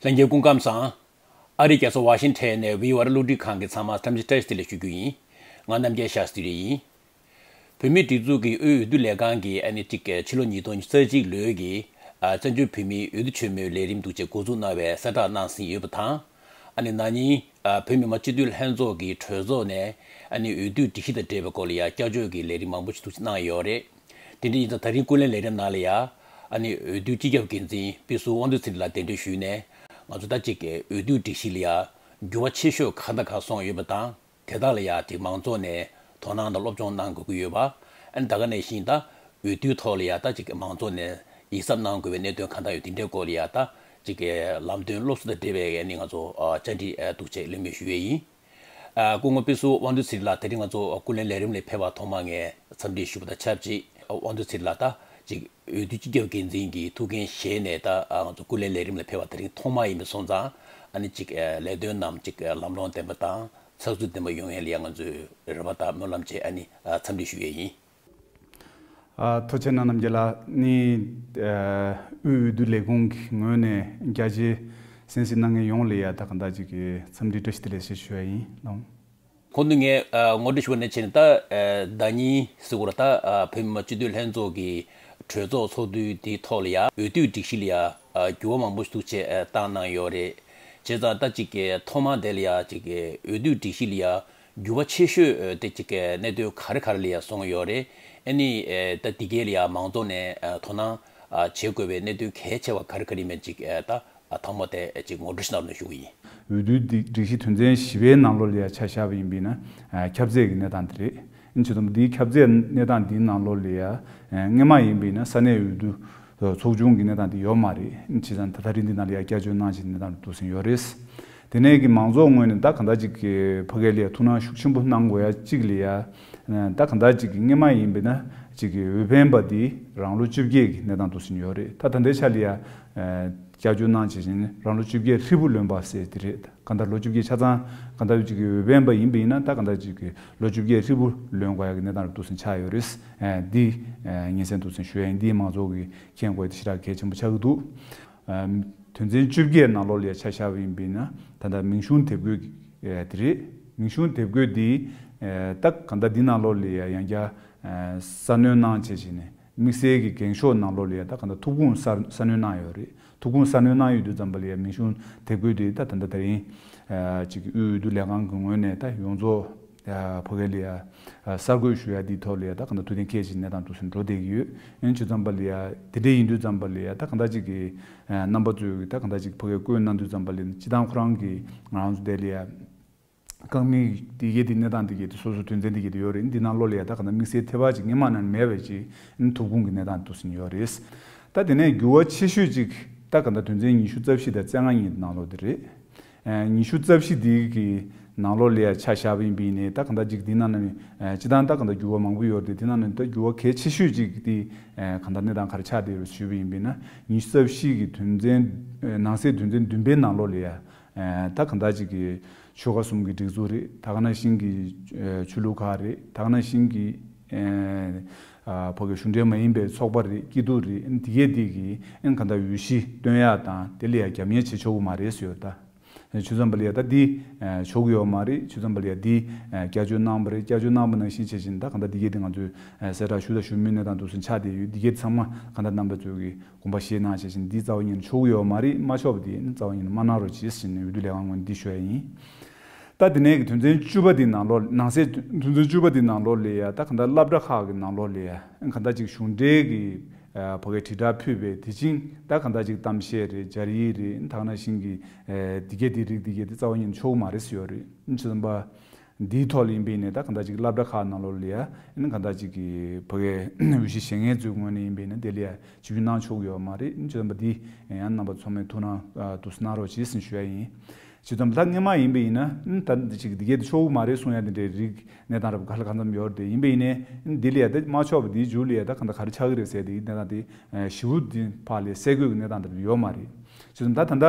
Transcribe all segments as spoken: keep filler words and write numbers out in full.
ལྷན་རྒྱས་སྐུ་ཁམས་བཟང་། ཨ་རིའི་རྒྱལ་ས་ཝ་ཤིང་ཊོན་ནས་བྷི་ཨོ་ཨེ་རླུང་འཕྲིན་ཁང་གི་ཚང་མ་འཚམས་འདྲི་བཀྲ་ཤིས་བདེ་ལེགས་ཞུ་རྒྱུ་ཡིན། ང་རྣམ་རྒྱལ་ཤཱ་སྟྲི་ཡིན། བོད་མིའི་སྒྲིག་འཛུགས་ཀྱི་དབུས་འོས་བསྡུ་ལས་ཁང་གིས་ཨ་ནི་གཅིག་ཕྱི་ལོ་ཉིས་སྟོང་ཉི་ཤུ་རྩ་གཅིག་ལོའི་གི་ཨ་བཙན་བྱོལ་བོད་མིའི་འོས་བསྡུ་ཆེན་མོའི་ལས་རིམ་འདུག་ཅེས་འགོ་འཛུགས་གནང་བའི་གསལ་བསྒྲགས་གནང་ཟིན་ཡོད་པ་དང་། ཨ་ནི་ན་ནིང་ཨ་བོད་མི་མང་སྤྱི་འཐུས་ལྷན་ཚོགས་ཀྱི་གྲོས་ཚོགས་ནས་ཨ་ནི་འོས་བསྡུའི་སྒྲིག་གཞི་དང་འབྲེལ་བའི་སྐོར་ལ་ཡང་བསྐྱར་བཅོས་ཀྱི་ལས་རིམ་མང་པོ་ཞིག་འདུག་གནང་ཡོད་རེད། དེ་འདྲ་ཡིན་ཙང་ད་རིང་སྐུ་ལས་ལས་རིམ་ནང་ལ་ཡང་ཨ་ནི་འོས་བསྡུའི་སྤྱི་ཁྱབ་འགན་འཛིན་དཔེ་ཟུར་དབང་འདུས་ཚེ་རིང་ལགས་གདན་འདྲེན་ཞུས་ནས་ང་ཚོ་ད་ཅིག་འོས་བསྡུའི་སྒྲིག་གཞི་ལ་ཡང་འགྱུར་བ་ཆེ་ཤོས་གང་དང་གང་སོང་ཡོད་པ་དང་། དེ་དག་ལ་ཡང་ཅིག་མང་ཚོགས་ནས་དོ་སྣང་དང་སློབ་སྦྱོང་གནང་དགོས་ཀྱི་ཡོད་པ། ཨ་ནི་ད་ག་ནང་བཞིན་ད་འོས་བསྡུའི་ཐོག་ལ་ཡང་ད་ཅིག་མང་ཚོགས་ནས་ཡིད་གཟབ་གནང་དགོས་པའི་གནད་དོན་གང་དག་ཡོད་དེ་འདྲའི་སྐོར་ལ་ཡང་ད་ཅིག་ལམ་སྟོན་སློབ་གསོ་དང་འབྲེལ་བའི་ཨ་ནི་ང་ཚོ་བཅར་འདྲི་འདུག་ཅེས་གླེང་མོལ་ཞུ་ཡས་ཡིན། ཨ་སྐུ་ངོ་དཔེ་ཟུར་དབང་འདུས་ཚེ་རིང་ལགས་དེ་རིང་ང་ཚོ་སྐུ་ལས་ལས་རིམ་ལ་ཕེབས་པ་ཐོག་མ་ངས་འཚམས་འདྲི་ཞུ་བ་དང་ཆབས་ཅིག་དབང་འདུས་ཚེ་རིང་ལགས་ད་ཅིག་འོས་བསྡུ་སྤྱི་ཁྱབ་འགན་འཛིན་གྱི་ཐུགས་འགན་བཞེས་ནས་ད་ང་ཚོ་སྐུ་ལས་ལས་རིམ་ལ་ཕེབས་པ་དེ་རིང་ཐོག་མ་ཡིན་པ་སོང་ཙང་ཨ་ནི་ཅིག་ལས་དོན་རྣམས་ཅིག་ལམ་ལྷོང་ལྡན་པ་དང་ཚགས་ཚུད་ལྡན་པ་ཡོང་ཡས་ལ་ཡང་ང་ཚོས་རེ་བ་དང་སྨོན་ལམ་བཅས་ཨ་ནི་འཚམས་འདྲི་ཞུ་ཡས་ཡིན། ཨ། ཐུགས་རྗེ་གནང་རྣམ་རྒྱལ་ལགས་ནི། ཨ། དབུས་འོས་བསྡུ་ལས་ཁུངས་ཀྱི་ངོས་ནས་རྒྱ་ཆེའི་གསན་གཟིགས་གནང་མཁན་ཡོངས་ལ་ཡ་ད་གང་ལྟར་ཅིག་གི་འཚམས་འདྲི་བཀྲ་ཤིས་བདེ་ལེགས་ཞེས་ཞུ་ཡ་ཡིན་ལགས། གོང་དུ་ངས་ཨ་ངོ་སྤྲོད་ཞུས་པ་ནང་བཞིན་ད་ཨ་ཟླ་ཉིན་ཟེར་དགོས་རེད། ད་ཨ་བོད་མི་མང་སྤྱི་འཐུས་ལྷན་ཚོགས་ཀྱི་གྲོས་ཚོགས་ཚོགས་དུས་དེའི་ཐོག་ལ་ཡ་འོས་བསྡུའི་སྒྲིག་གཞི་ལ་ཡ་ཨ་འགྱུར་བ་མང་པོ་ཞིག་འདུག་ཅེས་ཨ་བཏང་གནང་ཡོད་རེད། བྱས་ཙང་ད་ཅིག་གི་ཐོག་མ་དེ་ལ་ཡ་ཅིག་གི་འོས་བསྡུའི་སྒྲིག་གཞི་ལ་ཡ་འགྱུར་བ་ཆེ་ཤོས་ཨ་དེ་ཅིག་གི་གནད་དོན་ག་རེ་ག་རེ་ལ་ཡ་སོང་ཡོད་རེད། ཨ་ནི་ཨ་ད་འདི་གའི་ལ་ཡ་མང་ཚོགས་ནས་ཨ་དོ་སྣང་ཨ་བྱེད་དགོས་པའི་གནད་དོན་གལ་ཆེ་བ་ག་རེ་ག་རེ་ཡིན་མིན་ཅིག་ཨ་ད་ཨ་ཐོག་མ་དེ་ཅིག་ངོ་སྤྲོད་ཞུ་གནང་རོགས་ཞུ་གི་ཡིན། འོས་བསྡུའི་སྒྲིག་སྒྲིག་གཞི་དོན་ཚན་བཞི་པའི་ནང་ལོགས་ལ་ཡ་ཆ་བཞག་པ་ཡིན་པས་ན། ཨ། ཁྱབ་ཚད་ཀྱི་གནས་སྟངས་དེ་རེད། ཨ་ནི་བྱས་ཙང་འདིའི་ཁྱབ་ཚད་གནས་སྟངས་འདིའི་ནང་ལོགས་ལ་ཡ། ཨ། སྔོན་མ་ཡིན་པས་ན་ས་གནས་འོས་བསྡུ་ཚོགས་ཆུང་གི་གནས་སྟངས་དེ་ཡོད་མ་རེད། ཨ་ནི་བྱས་ཙང་ད་ད་རིང་འདི་ནང་ལ་ཡ་བསྐྱར་བཅོས་གནང་བཞིན་གནས་སྟངས་འདུག་ཟིན་ཡོད་རེད། དེ་ནས་ཀྱི་མང་ཚོགས་ངོས་ནས་ད་གང་ལྟར་ཅིག་གི་ཕ་གི་ལ་ཡ་ཐུགས་སྣང་ཤུགས་ཆེན་པོ་གནང་དགོས་ཡ་གཅིག་ལ་ཡ། ཨ། ད་གང་ལྟར་ཅིག་གི་སྔོན་མ་ཡིན་པས་ན་ཅིག་གི་འོས་འཕེན་པ་འདི་རང་ལོ་བཅོ་བརྒྱད་ཀྱི་གནས་སྟངས་འདུག་ཟིན་ཡོད་རེད། ད་ད་ལྟའི་ཆ་ལ་ཡ། ཨ། བསྐྱར་བཅོས་གནང་བྱས་ཤིང་རང་ལོ་བཅོ་བརྒྱད་ཧྲིལ་པོ་ལོན་པ་ཟེར་དེ་རེད། གང་ལྟར་ལོ་བཅོ་བརྒྱད་ཆ་ཚང་གང་ལྟར་ཅིག་གི་འོས་འཕེན་པ་ཡིན་པ་ཡིན་ན་ད་གང་ལྟར་ཅིག་གི་ལོ་བཅོ་བརྒྱད་ཧྲིལ་པོ་ལོན་དགོས་ཡ་གི་གནས་སྟངས་རེ་འདུག་ཟིན་ཆགས་ཡོད་རེད། ཨ། འདི་ཨ་ངས་གསན་འདུག་ཟིན་ཞུ་ཡ་ཡིན། འདིས་མང་ཚོགས་ཀྱི་མཁྱེན་དགོས་དེ་ཞེ་དྲག་གལ་ཆེན་པོ་ཆགས་ཀྱི་འདུག་ཨ། དོན་ཚན་བཅོ་བརྒྱད་ནང་ལོགས་ལ་ཡ་ཆ་བཞག་པ་ཡིན་པ་ཡིན་ན་ད་ལྟ་མིང་གཞུང་དེབ་འགོད་ཀྱི་ཨ་དེ་རེད། མིང་གཞུང་དེབ་འགོད་འདི་ཨ་ད་གང་ལྟར་འདི་ནང་ལོགས་ལ་ཡ་ཡང་བསྐྱར་ཨ་གསར་སྣོན་གནང་བྱས་བྱས་ནས། དམིགས་བསལ་གྱི་འགེངས་ཤོག་ནང་ལོགས་ལ་ཡ་ད་ག་འདྲ་ཐུགས་དགོངས་གསར་གསར་སྣོན་གནང་ཡོད་རེད། ཐུགས་དགོངས་གསར་སྣོན་གནང་ཡོད་དུས་ཙམ་པ་ལ་ཡ་མིང་གཞུང་དེབ་འགོད་དེ་ད་ད་ལྟ་དེ་རིང་ཨ་ཅིག་དབུས་འོས་བསྡུ་ལས་ཁང་གི་ངོས་ནས་ད་ཡོངས་རྫོགས་ཨ་ཕ་གི་ལ་ཡ་ཨ་གསར་འགོད་ཞུ་ཡ་འདིའི་ཐོག་ལ་ཡ་ད་ག་འདྲ་ཐུགས་གཏན་འཁེལ་ཞིག་གནས་སྟངས་འདུག་ཟིན་འགྲོ་བསྡད་ཀྱི་ཡོད། ཡིན་དུས་ཙམ་པ་ལ་ཡ་དེ་འདྲ་ཡིན་དུས་ཙམ་པ་ལ་ཡ་ད་ག་འདྲ་ཅིག་གི་ཨ་རྣམ་པ་ཚོས་ད་ག་འདྲ་ཅིག་ཕ་གིར་བསྐོས་གནང་དུས་ཙམ་པ་ལ་ཡ་སྤྱིར་བཏང་ཁོ་རང་གི་ང་རང་ཚོ་དེ་ལ་ཡ། རྐང་མིག་འདི་གའི་འདི་གནས་སྟངས་འདི་གའི་འདི་སོ་སོ་དོན་ཚན་འདི་གའི་འདི་ཡོད་རེད། འདི་ནང་ལོགས་ལ་ཡ་ད་ག་ན་དམིགས་བསལ་ཐེ་བ་ཅིག་སྔོན་མ་ནང་མེད་པ་ཅིག་ཐུགས་དགོངས་ཀྱི་གནས་སྟངས་འདུག་ཟིན་ཡོད་རེད། ད་དེ་ནས་འགྱུར་བ་ཆེ་ཤོས་ཅིག་ད་ག་ན་དོན་ཚན་ཉི་ཤུ་རྩ་བཞི་དང་རྩ་ལྔ་གཉིས་ནང་ལོགས་འདི་རེད། ཨ་ཉི་ཤུ་རྩ་བཞི་འདི་གི་ནང་ལོགས་ལ་ཡ་ཆ་བཞག་པ་ཡིན་པ་ཡིན་ནའི་ད་ག་ད་ཅིག་འདི་ནང་ནས་ཨ་སྤྱིར་བཏང་ད་ག་ད་འགྱུར་བ་མང་པོ་ཡོད་རེད་དེ། འདི་ནང་ནས་ད་འགྱུར་བ་གལ་ཆེ་ཤོས་ཅིག་འདི་ཨ་ག་ད་གནས་སྟངས་ག་རེ་ཆགས་བསྡད་ཡོད་ཞུས་པ་ཡིན་པ་ཡིན་ན། ཉི་ཤུ་རྩ་བཞི་གི་དོན་ཚན་ཨ་ནང་གསེས་དོན་ཚན་བདུན་པའི་ནང་ལོགས་ལ་ཡ། ཨ་ད་ག་འདྲ་ཅིག་གི་ཆོལ་ཁ་གསུམ་གྱི་སྒྲིག་འཛུགས་རེད། ད་ག་ནང་བཞིན་གྱི་ཨ་ཆོས་ལུགས་ཁག་རེད། ད་ག་ནང་བཞིན་གྱི་ཨ་ཨ་ཕ་གི་གཞུང་འབྲེལ་མ་ཡིན་པའི་ཚོགས་པ་རེད། སྐྱིད་སྡུག་རེད། ཨ་འདི་གས་འདི་གི་ཨ་ག་འདྲ་འོས་གཞི་བཏོན་ཡག་དང་དེ་ལ་ཡ་རྒྱབ་གཉེར་བྱེད་ཆོག་གི་མ་རེད་ཟེར་ཡོད་ད། ཨ་ཆུ་ཚང་པ་ལ་ཡ་ད་འདི་ཨ་ཆོག་གི་ཡོད་མ་རེད། ཆུ་ཚང་པ་ལ་ཡ་འདི་ཨ་བསྐྱར་བཅོས་གནང་བ་རེད། བསྐྱར་བཅོས་གནང་བ་ནང་བཞིན་བྱས་བཞིན་ད་ག་འདྲ་འདི་གས་འདི་ང་ཚོས་ཨ་གསལ་བསྒྲགས་ཞུ་དང་ཞུ་མུས་གནས་སྟངས་འདུག་ཟིན་ཆགས་བསྡད་ཡོད། འདི་གས་འདི་ཚང་མ་ག་འདྲ་རྣམ་པ་ཚོས་ཀྱི་དགོངས་པ་བཞེས་གནང་བྱས་བཞིན་འདི་རྩ་བ་ཉིད་ནས་ཆོག་གི་ཡོད་མ་རེད། མ་ཆོག་པ་དེ་ནི་རྩ་བ་ཉིད་ནས་མ་གནང་རོགས་གྱིས་ཟེར་ནས་འོས་བསྡུ་ལས་ཁང་ངོས་ནས་འདི་ཞུ་ཡ་ཡིན། ད་དེ་ནས་ཀྱི་དོན་ཚན་བཅུ་པ་དེའི་ནང་ལོགས་ནང་གསེས་དོན་ཚན་བཅུ་པ་དེའི་ནང་ལོགས་ལ་ཡ་ད་ག་འདྲ་སློབ་གྲྭ་ཁག་གི་ནང་ལོགས་ལ་ཡ་ག་འདྲ་ཅིག་གཞུང་འབྲེལ་གྱི་ཨ་ཕ་གི་དྲིལ་བསྒྲགས་ཕུལ་བའི་དེ་བཞིན་ད་ག་འདྲ་ཅིག་གཏམ་བཤད་རེད། སྦྱར་ཡིག་རེད། ད་ག་ནང་བཞིན་གྱི་ཨ་འདི་གས་འདི་རིགས་འདི་གས་འདི་རྩ་བ་ཉིད་ནས་ཆོག་གི་མ་རེད་ཟེར་ཡོད་རེད། ཆུ་ཚང་པ། འདིའི་ཐོག་ལ་ཡིན་པས་ནས་ད་གང་ལྟར་ཅིག་སློབ་གྲྭ་ཁག་ནང་ལོགས་ལ་ཡ་ཨ་ནི་གང་ལྟར་ཅིག་གི་ཕ་གིའི་འོས་གཞི་བཞེས་མཁན་ཚོའི་ངོས་ནས་ཡིན་པས་ན་དེ་ལ་ཡ་ཆིབས་བསྒྱུར་གནང་ཆོག་གི་ཡོད་མ་རེད། ཨ་ནི་བྱས་ཙང་པ་འདི་ཡང་རྣམ་པ་ཚང་མས་ཐུགས་སྣང་ཨ་ཐུགས་སྣང་རོགས་གྱིས་ཟེར་ཞུ་ཡ་ཡིན། བྱས་ཙང་ད་སྔོན་མ་ཡིན་པས་ཡིན་ན་ཨ་ནི་ད་འདི་ཅིག་འདི་གས་འདི་ཆོག་གི་མ་རེད་གསུང་ཡ་འདི་འདྲའི་རིགས་གནས་སྟངས་རབ་ག་ལ་གང་འཚམ་ཡོད་རེད་དེ། ཡིན་པས་ཡིན་ནའི་ཨ་ནི་འདི་ལ་ཡ་ད་མ་ཆོག་པ་འདིའི་མཇུག་ལ་ཡ་ད་གང་ལྟར་ག་རེ་ཆགས་ཀྱི་རེད་ཟེར་དེ་གནས་སྟངས་དེ་ཞེ་པོ་འདི་ཕར་ལ་གསལ་དགོས་ཀྱི་གནས་སྟངས་འདི་ཡོད་མ་རེད། བྱས་ཙང་ད་ད་ལྟ།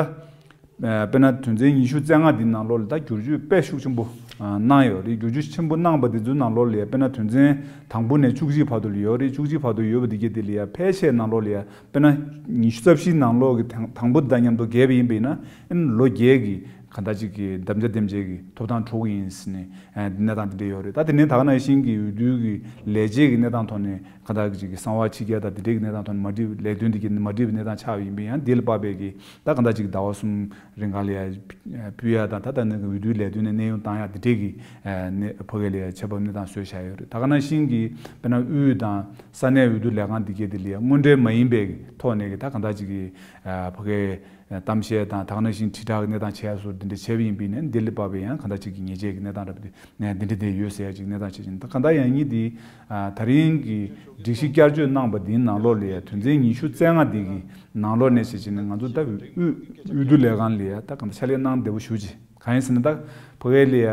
དཔེར་ན་དོན་ཚན་ཉི་ཤུ་རྩ་ལྔ་འདི་ནང་ལོགས་ལ་ད་བསྒྱུར་བཅོས་དཔེ་ཤུགས་ཆེན་པོ་གནང་ཡོད་རེད། བསྒྱུར་བཅོས་ཆེན་པོ་གནང་པ་འདི་ཚོའི་ནང་ལོགས་ལ་དཔེར་ན་དོན་ཚན་དང་པོ་ནས་བཅུ་གཅིག་བར་དུ་ལ་ཡོད་རེད། བཅུ་གཅིག་བར་དུ་ཡོད་པ་འདི་གས་དེ་ལ་ཡ་ཕལ་ཆེར་ནང་ལོགས་ལ་ཡ་དཔེར་ན་ཉི་ཤུ་རྩ་བཞི་ནང་ལོགས་ཀྱི་དང་དང་པོ་དང་མཉམ་དུ་བརྒལ་བ་ཡིན་པ་ཡིན་ན་ཨ་ནི་ལོ་བརྒྱད་ཀྱི་གང་ལྟར་ཅིག་གི་དམ་བཅའ་འདེམས་བྱས་ཀྱི་ཐོབ་ཐང་འཕྲོག་གི་ཡིན་ཟེར་ནས་གནས་སྟངས་དེ་འདྲ་ཡོད་རེད། ད་དེ་ནས་ད་ག་ནང་བཞིན་གྱི་འོས་བསྡུ་གི་ལས་བྱེད་ཀྱི་གནས་སྟངས་ཐོག་ནས་གང་ལྟར་ཅིག་གི་གསང་བ་ཕྱི་རྒྱལ་དང་དེ་འདྲའི་གི་གནས་སྟངས་ཐོག་ནས་མ་འགྲིག་ལས་དོན་དེ་གི་མ་འགྲིག་པའི་གནས་སྟངས་ཆགས་ཡིན་པ་ཡིན་ན་འདི་ལ་དཔག་པའི་གི་ད་གང་ལྟར་ཅིག་ཟླ་བ་གསུམ་རིང་ག་ལ་ཡ་ཕུལ་ཡ་དང་ད་ལྟ་ནས་འོས་བསྡུའི་ལས་དོན་ནས་གནས་དབྱུང་བཏང་ཡ་དེ་འདྲའི་གི་ཨ་ནས་ཕ་གི་ལ་ཡ་ཁྱད་པར་གནས་སྟངས་བཟོས་བཞག་ཡོད་རེད། ད་ག་ནང་བཞིན་གྱི་དཔེར་ན་དབུས་དང་ས་གནས་འོས་བསྡུ་ལས་ཁང་འདི་གས་དེ་ལ་ཡ་དངོས་འབྲེལ་མ་ཡིན་པའི་གི་ཐོག་ནས་གི་ད་གང་ལྟར་ཅིག་གི་ཨ་ཕ་གི་གཏམ་བཤད་དང་ད་ག་ནང་བཞིན་དྲིལ་བསྒྲགས་གནས་སྟངས་བྱས་སོགས་འདི་འདྲ་བྱས་པ་ཡིན་པས་ནས་འདི་ལ་དཔག་པའི་ཡང་གང་ལྟར་ཅིག་གི་ཉེས་ཆད་ཀྱི་གནས་སྟངས་འདྲ་པོ་འདི་འདི་འདྲ་དེ་ཡོད་ཟེར་ཡ་ཅིག་གནས་སྟངས་བྱས་ཅིང་ད་གང་ལྟར་ཡང་ཉིད་འདི་ད་རིང་གི་སྒྲིག་གཞི་བསྐྱར་བཅོས་གནང་པ་འདིའི་ནང་ལོགས་ལ་ཡ་དོན་ཚན་ཉི་ཤུ་རྩ་ལྔ་འདི་གི་ནང་ལོགས་ནས་བྱས་ཅིང་ནས་ང་ཚོ་ད་དབུས་འོས་བསྡུ་ལས་ཁང་ལ་ཡ་ད་གང་ལྟར་ཕྱག་ལས་གནང་བདེ་པོ་ཞུ་ཅིག་གང་ཡིན་ཟེར་ན་ད་ཕ་གི་ལ་ཡ་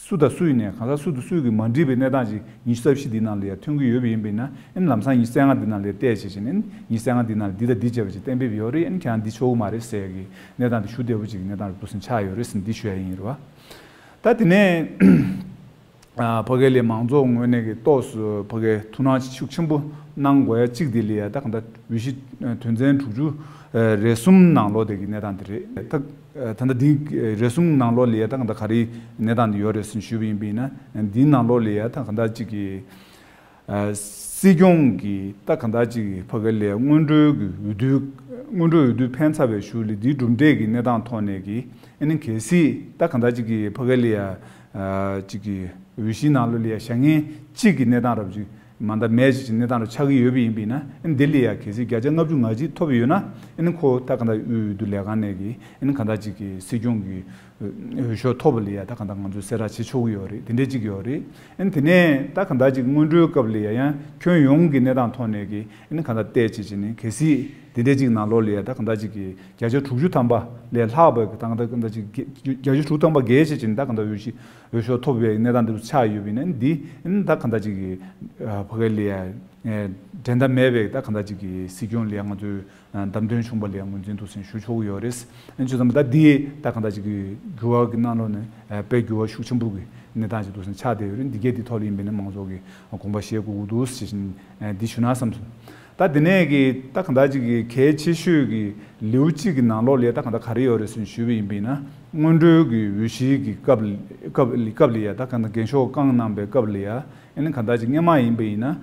སུ་དང་སུ་ཡིན་ནའི་གང་ཟག་སུ་དང་སུ་གིས་མ་འགྲིག་པའི་གནས་སྟངས་ཅིག་ཉི་ཤུ་རྩ་བཞི་འདི་ནང་ལ་ཡ་ཐོན་གྱི་ཡོད་པ་ཡིན་པས་ན་ཨ་ནི་ལམ་སང་ཉི་ཤུ་རྩ་ལྔ་འདི་ནང་ལ་ཡ་བལྟས་བྱས་བྱས་ནས་ཉི་ཤུ་རྩ་ལྔ་འདི་ནང་ལ་འདི་དང་འདི་བྱས་པ་ཅིག་གཏན་འབེབས་ཡོད་རེད། ཨ་ནི་ཁྱེད་རང་འདི་ཆོག་གི་མ་རེད་ཟེར་ཡ་གི་གནས་སྟངས་དེ་ཞུ་བདེ་པོ་ཅིག་གནས་སྟངས་རེད་འདུག་ཟེར་ཆགས་ཡོད་རེད་ཟེར་འདི་ཞུ་ཡ་ཡིན་རེད་བ། ད་དེ་ནས་ཨ་ཕ་གི་ལ་མང་ཚོགས་ངོས་ནས་ཀྱི་ཏོག་ཙམ་ཕ་གི་ཐུགས་སྣང་ཤུགས་ཆེན་པོ་གནང་དགོས་ཡ་གཅིག་དེ་ལ་ཡ་ད་གང་ལྟར་འོས་གཞི་དོན་ཚན་དྲུག་ཅུ་རེ་གསུམ་ནང་ལོགས་དེ་གི་གནས་སྟངས་དེ་རེད། ད་ད་ལྟ་འདི་རེ་གསུམ་ནང་ལོགས་ལ་ཡ་ད་གང་ལྟར་ག་རེ་གནས་སྟངས་དེ་ཡོད་རེད་ཟེར་ཞུས་པ་ཡིན་པ་ཡིན་ན་འདིའི་ནང་ལོགས་ལ་ཡ་ད་གང་ལྟར་གཅིག་གི་ཨ་སྲིད་སྐྱོང་གི་ད་གང་ལྟར་གཅིག་གི་ཕ་གི་ལ་ཡ་སྔོན་འགྲོའི་གི་འོས་བསྡུ་སྔོན་འགྲོའི་འོས་བསྡུ་ཕན་ཚར་བའི་གཞུག་ལ་འདིའི་གྲུབ་འབྲས་ཀྱི་གནས་སྟངས་ཐོག་ནས་གི་ཨ་ནི་གལ་སྲིད་ད་གང་ལྟར་གཅིག་གི་ཕ་གི་ལ་ཡ་ཨ་གཅིག་གི་འོས་གཞིའི་ནང་ལོགས་ལ་ཡ་བཞག་མཁན་གཅིག་གི་གནས་སྟངས་རབ་ཅིག་མ་འདང་མེད་ཅིག་གནས་སྟངས་རབ་ཆགས་ཀྱི་ཡོད་པ་ཡིན་པས་ན་ཨ་ནི་འདི་ལ་ཡ་གལ་སྲིད་བརྒྱ་ཆ་ལྔ་བཅུ་ང་གཅིག་ཐོབ་ཡོད་ན་ཨ་ནི་ཁོ་ད་གང་ལྟར་དབུས་འོས་བསྡུ་ལས་ཁང་ནས་གི་ཨ་ནི་གང་ལྟར་གཅིག་གི་སྲིད་སྐྱོང་གི་འོས་ཤོག་ཐོབ་པ་ལ་ཡ་ད་གང་ལྟར་ང་ཚོས་གསལ་བསྒྲགས་བྱེད་ཆོག་གི་ཡོད་རེད། དེ་འདྲའི་གཅིག་ཡོད་རེད། ཨ་ནི་དེ་ནས་ད་གང་ལྟར་གཅིག་སྔོན་འགྲོའི་སྐབས་ལ་ཡ་ཡང་ཁྱོན་ཡོངས་ཀྱི་གནས་སྟངས་ཐོག་ནས་ཀྱི་ཨ་ནི་གང་ལྟར་བལྟས་བྱས་བྱས་ནས་གལ་སྲིད་དེ་འདྲའི་གཅིག་ནང་ལོགས་ལ་ཡ་ད་གང་ལྟར་གཅིག་གི་བརྒྱ་ཆ་དྲུག་ཅུ་ཐམ་པ་ལས་ལྷག་པའི་ད་གང་ལྟར་གང་ལྟར་གཅིག་བརྒྱ་ཆ་དྲུག་ཐམ་པ་བརྒལ་བྱས་བྱས་ནས་ད་གང་ལྟར་འོས་གཞི་འོས་ཤོག་ཐོབ་པའི་གནས་སྟངས་འདི་ཆགས་ཡོད་པ་ཡིན་ན་འདི་ཨ་ནི་ད་གང་ལྟར་གཅིག་གི་ཕ་གི་ལ་ཡ་འགྲན་ཟླ་མེད་པའི་ད་གང་ལྟར་གཅིག་གི་སྲིད་སྐྱོང་ལ་ཡ་ང་ཚོས་བདམས་ཐོན་བྱུང་བ་ལ་ཡང་ངོས་འཛིན་འདུག་ཟེར་ཞུ་ཆོག་གི་ཡོད་རེད། ཨ་ནི་བྱས་ཙང་ད་འདི་ད་གང་ལྟར་ཅིག་གི་འགྱུར་བ་གི་ནང་ལོགས་ནས་དཔེ་འགྱུར་བ་ཤུགས་ཆེན་པོ་གི་གནས་སྟངས་ཅིག་འདུག་ཟེར་ཆགས་བསྡད་ཡོད་རེད། འདི་གས་འདི་ཐོག་ལ་ཡིན་པས་ན་མང་ཚོགས་ཀྱི་དགོངས་པ་བཞེས་དགོས་ཀྱི་འདུག་ཟེར་བཞིན་འདི་ཞུ་ན་བསམ་སོང་། ད་དེ་ནས་གི་ད་གང་ལྟར་ཅིག་གི་གལ་ཆེ་ཤོས་ཀྱི་ལེའུ་གཅིག་གི་ནང་ལོགས་ལ་ད་གང་ལྟར་ག་རེ་ཡོད་རེད་ཟེར་ཞུས་པ་ཡིན་པས་ན་སྔོན་འགྲོའི་གི་འོས་གཞིའི་གི་སྐབས་སྐབས་སྐབས་ལ་ཡ་ད་གང་ལྟར་འགེངས་ཤོག་བཀང་གནང་པའི་སྐབས་ལ་ཡ་ཨ་ནི་གང་ལྟར་ཅིག་སྔོན་མ་ཡིན་པ་ཡིན་ན་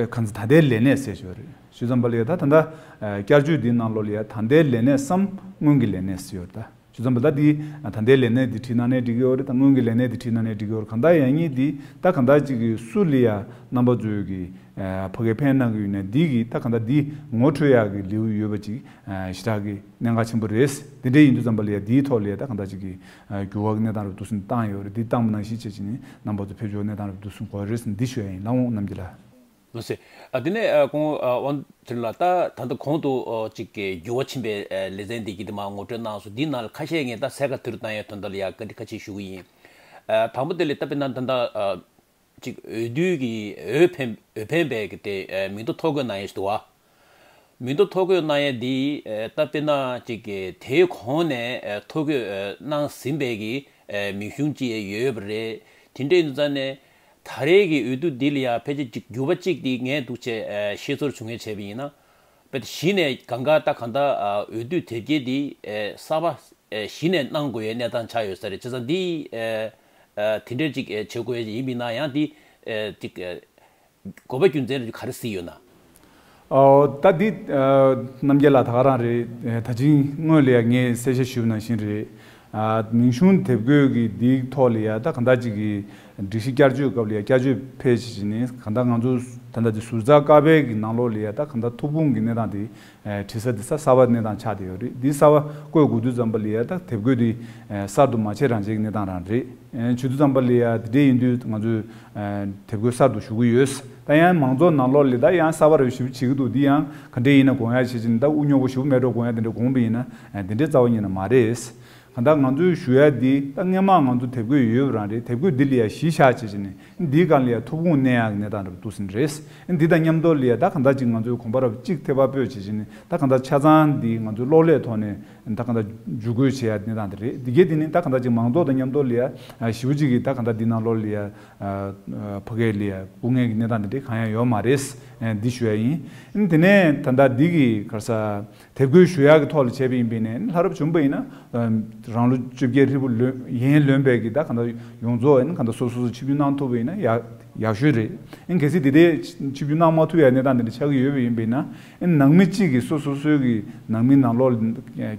གང་ལྟར་ད་ལྟའི་ལས་གནས་ཟེར་ཞོར་རེད། ཞུ་ཙམ་པ་ལ་ཡ་ད་ད་ལྟ་བསྐྱར་བཅོས་འདིའི་ནང་ལོགས་ལ་ཡ་ད་ལྟའི་ལས་གནས་སམ་སྔོན་གྱི་ལས་གནས་ཟེར་ཡོད་རེད། ད་ཞུ་ཙམ་པ་ད་འདི་ད་ལྟའི་ལས་གནས་འདི་བྲིས་གནང་ནའི་འགྲིག་གི་ཡོད་རེད། ད་སྔོན་གྱི་ལས་གནས་འདི་བྲིས་གནང་ནའི་འགྲིག་གི་ཡོད་རེད། གང་ལྟར་ཡང་སྙིང་འདི་ད་གང་ལྟར་ཅིག་གི་སུ་ལ་ཡ་རྣམ་པ་ཚོས་ཀྱི་ཕ་གིར་ཕན་གནང་གི་ཡོད་ནའི་འདི་གི་ད་གང་ལྟར་འདི་ངོ་འཕྲོད་ཡག་གི་ལེའུ་ཡོད་པ་ཅིག་ཞེ་དྲག་གི་གནད་འགག་ཆེན་པོ་རེད། འདི་འདྲ་ཡིན་དུས་ཙམ་པ་ལ་ཡ་འདིའི་ཐོག་ལ་ཡ་ད་གང་ལྟར་ཅིག་གི་འགྱུར་བ་གི་གནས་སྟངས་རུ་འདུག་སེ་བཏང་ཡོད་རེད། འདི་བཏང་པ་ནང་བཞིན་བྱས་བྱས་ནས་རྣམ་པ་ཚོ་ཕེབས་ཆོག་གནས་སྟངས་རུ་འདུག་སེ་དགོས་རེད། འདི་ཞུ་ཡ་ཡིན། ལགས་འོང་རྣམ་རྒྱལ་ལགས། ལགས་སེ། ཨ་དེ་ནས་ཨ་ཁོང་ཨ་དབང་འདུས་ལགས་ད་ད་ལྟ་གོང་དུ་ཨ་ཅིག་གི་འགྱུར་བ་ཕྱིན་པའི་ཨ་ལེ་ཚན་འདི་གི་དེ་མར་ངོ་སྤྲོད་གནང་སོང་། འདིའི་ནང་ལ་ཁ་ཤས་ངས་ད་གསལ་ཁ་དེ་རུ་བཏང་ཡའི་དོན་དག་ལ་ཡ་བཀའ་འདྲི་ཁ་ཤས་ཞུ་གི་ཡིན། ཨ་དང་པོ་དེ་ལ་ད་དཔེར་ན་ད་ལྟ་ཨ་ཅིག་འོས་བསྡུ་གི་འོས་འཕེན་འོས་འཕེན་པའི་གི་དེ་ཨ་མིང་ཐོ་ཐོ་འགོད་གནང་ཡས་ཞིག་འདུག་བ། མིང་ཐོ་ཐོ་འགོད་གནང་ཡས་འདི་ཨ་ད་དཔེར་ན་ཅིག་གི་དེའི་གོང་ནས་ཨ་ཐོ་འགོད་ཨ་གནང་ཟིན་པའི་གི་ཨ་མིང་གཞུང་ཅིག་ཡོད་པ་རེད། དེ་འདྲ་ཡིན་དུས་ཙང་ནས། ད་རེས་ཀྱི་འོས་བསྡུ་འདི་ལ་ཡང་ཕལ་ཆེར་གཅིག་འགྱུར་བ་གཅིག་འདི་ངས་འདུག་བྱས་ཨ་ཤེས་ཚོར་བྱུང་ངེས་བྱས་པ་ཡིན་ན། དཔེ་གཞི་ནས་གང་ག་ད་གང་ལྟར་ཨ་འོས་བསྡུ་དེབ་སྐྱེལ་འདི་ཨ་གསར་པ་ཨ་གཞི་ནས་གནང་དགོས་ཡའི་གནས་སྟངས་ཆགས་ཡོད་ས་རེད། བྱས་ཙང་འདི་ཨ་ཨ་དེ་འདྲས་གཅིག་ཨ་བྱེད་དགོས་ཡ་ཡིན་པ་ཡིན་ན་ཡང་འདི་ཨ་གཅིག་ཨ་དགོས་པ་རྒྱུ་མཚན་རེ་ག་རེ་གཟིགས་ཡོད་ན། ཨོ། ད་འདི་ཨ་རྣམ་རྒྱལ་ལགས་ད་ག་རང་རེད། ཨ་ད་ཅིང་སྔོན་ལ་ཡ་ངས་གསལ་བཤད་ཞུས་པ་ནང་བཞིན་རེད། ཨ་མིང་གཞུང་དེབ་འགོད་ཀྱི་འདིའི་ཐོག་ལ་ཡ་ད་གང་ལྟར་ཅིག་གི་སྒྲིག་གཞི་བསྐྱར་བཅོས་སྐབས་ལ་ཡ་བསྐྱར་བཅོས་ཕེབས་བྱས་ནས་གང་ལྟར་ང་ཚོ་ད་ལྟ་འདི་ཟུར་ཟ་ཀ་པའི་གི་ནང་ལོགས་ལ་ཡ་ད་གང་ལྟར་ཐོབ་ཁུངས་ཀྱི་གནས་སྟངས་དེ་ཨ་བྲིས་ས་དེ་ས་གསར་པ་གནས་སྟངས་ཆགས་བསྡད་ཡོད་རེད། འདི་གསར་པ་བཀོད་དགོས་དུས་ཙམ་པ་ལ་ཡ་ད་དེབ་འགོད་དེ་ཨ་གསར་དུ་མ་བྱས་རང་བྱས་ཀྱི་གནས་སྟངས་རང་རེད། ཨ་བྱེད་དུས་ཙམ་པ་ལ་ཡ་དེ་འདྲས་ཡིན་དུས་ང་ཚོས་ཨ་དེབ་འགོད་གསར་དུ་ཞུ་གི་ཡོད། ད་ཡང་མང་ཚོགས་ནང་ལོགས་ལ་ད་ཡང་གསར་པ་རེ་ཞིབ་བྱེད་ཀྱི་འདུག་འདི་ཡང་ག་འདྲས་ཡིན་ན་དགོངས་ཡ་བྱེད་ཅིང་ད་དབུ་རྙོག་པོ་ཞིབ་མེད་འགྲོ་དགོངས་ཡ་དེ་འདྲས་དགོངས་པ་ཡིན་ན་ཨ་དེ་འདྲས་རྩ་བ་ཉིད་ནས་མ་རེད། གང་ལྟར་ང་ཚོས་ཞུ་ཡ་འདི་ད་སྔོན་མ་ང་ཚོ་དེབ་འགོད་ཡོད་པ་རང་རེད། དེབ་འགོད་འདི་ལ་ཡ་གཞི་བཞག་བྱེད་ཅིང་འདིའི་སྒང་ལ་ཡ་ཐོབ་ཁུངས་གནས་ཡག་གི་གནས་སྟངས་རེད་འདུག་ཟིན་རེད། འདི་དང་མཉམ་དུ་ལ་ཡ་ད་གང་ལྟར་ཅིག་ང་ཚོས་གོམ་པ་རབ་གཅིག་ཐེ་བ་སྤོས་བྱེད་ཅིང་ད་གང་ལྟར་ཆ་ཚང་འདི་ང་ཚོས་གློག་ཀླད་ཐོག་ནས་ ད་གང་ལྟར་ཇུས་འགོད་བྱེད་ཡ་གནས་སྟངས་དེ་རེད། འདི་གའི་དེ་ནི་ད་གང་ལྟར་ཅིག་མང་ཚོགས་དང་མཉམ་དུ་ལ་ཡ་ཞེ་པོ་ཅིག་གིས་ད་གང་ལྟར་འདི་ནང་ལོགས་ལ་ཡ་ཕ་གིར་ལ་ཡ་སྐུ་ངལ་གྱི་གནས་སྟངས་དེ་འདྲ་གང་ཡང་ཡོད་མ་རེད། འདི་ཞུ་ཡ་ཡིན། དེ་ནས་ད་ལྟ་འདི་གི་ག་རེ་ཟ། དེབ་འགོད་ཞུ་ཡག་གི་ཐོག་ལ་བྱས་པ་ཡིན་པས་ནས་ལྷ་རབ་བྱུང་པ་ཡིན་ན། རང་ལོ་བཅོ་བརྒྱད་ཧྲིལ་པོ་ལོན་ཡན་ལོན་པའི་གི་ད་གང་ལྟར་ཡོངས་རྫོགས་ཡིན་གང་ལྟར་སོ་སོ་སོ་ཆིབས་བསྒྱུར་གནང་ཐུབ་པ་ཡིན་ན་ཡག་ཡག་ཤོས་རེད། ཨིན་གལ་སྲིད་དེ་འདྲའི་ཆིབས་བསྒྱུར་གནང་མ་ཐུབ་ཡ་གནས་སྟངས་དེ་འདྲ་ཆགས་ཀྱི་ཡོད་པ་ཡིན་པས་ན། ཨིན་ནང་མི་གཅིག་གིས་སོ་སོ་སོའི་གི་ནང་མི་ནང་ལོགས་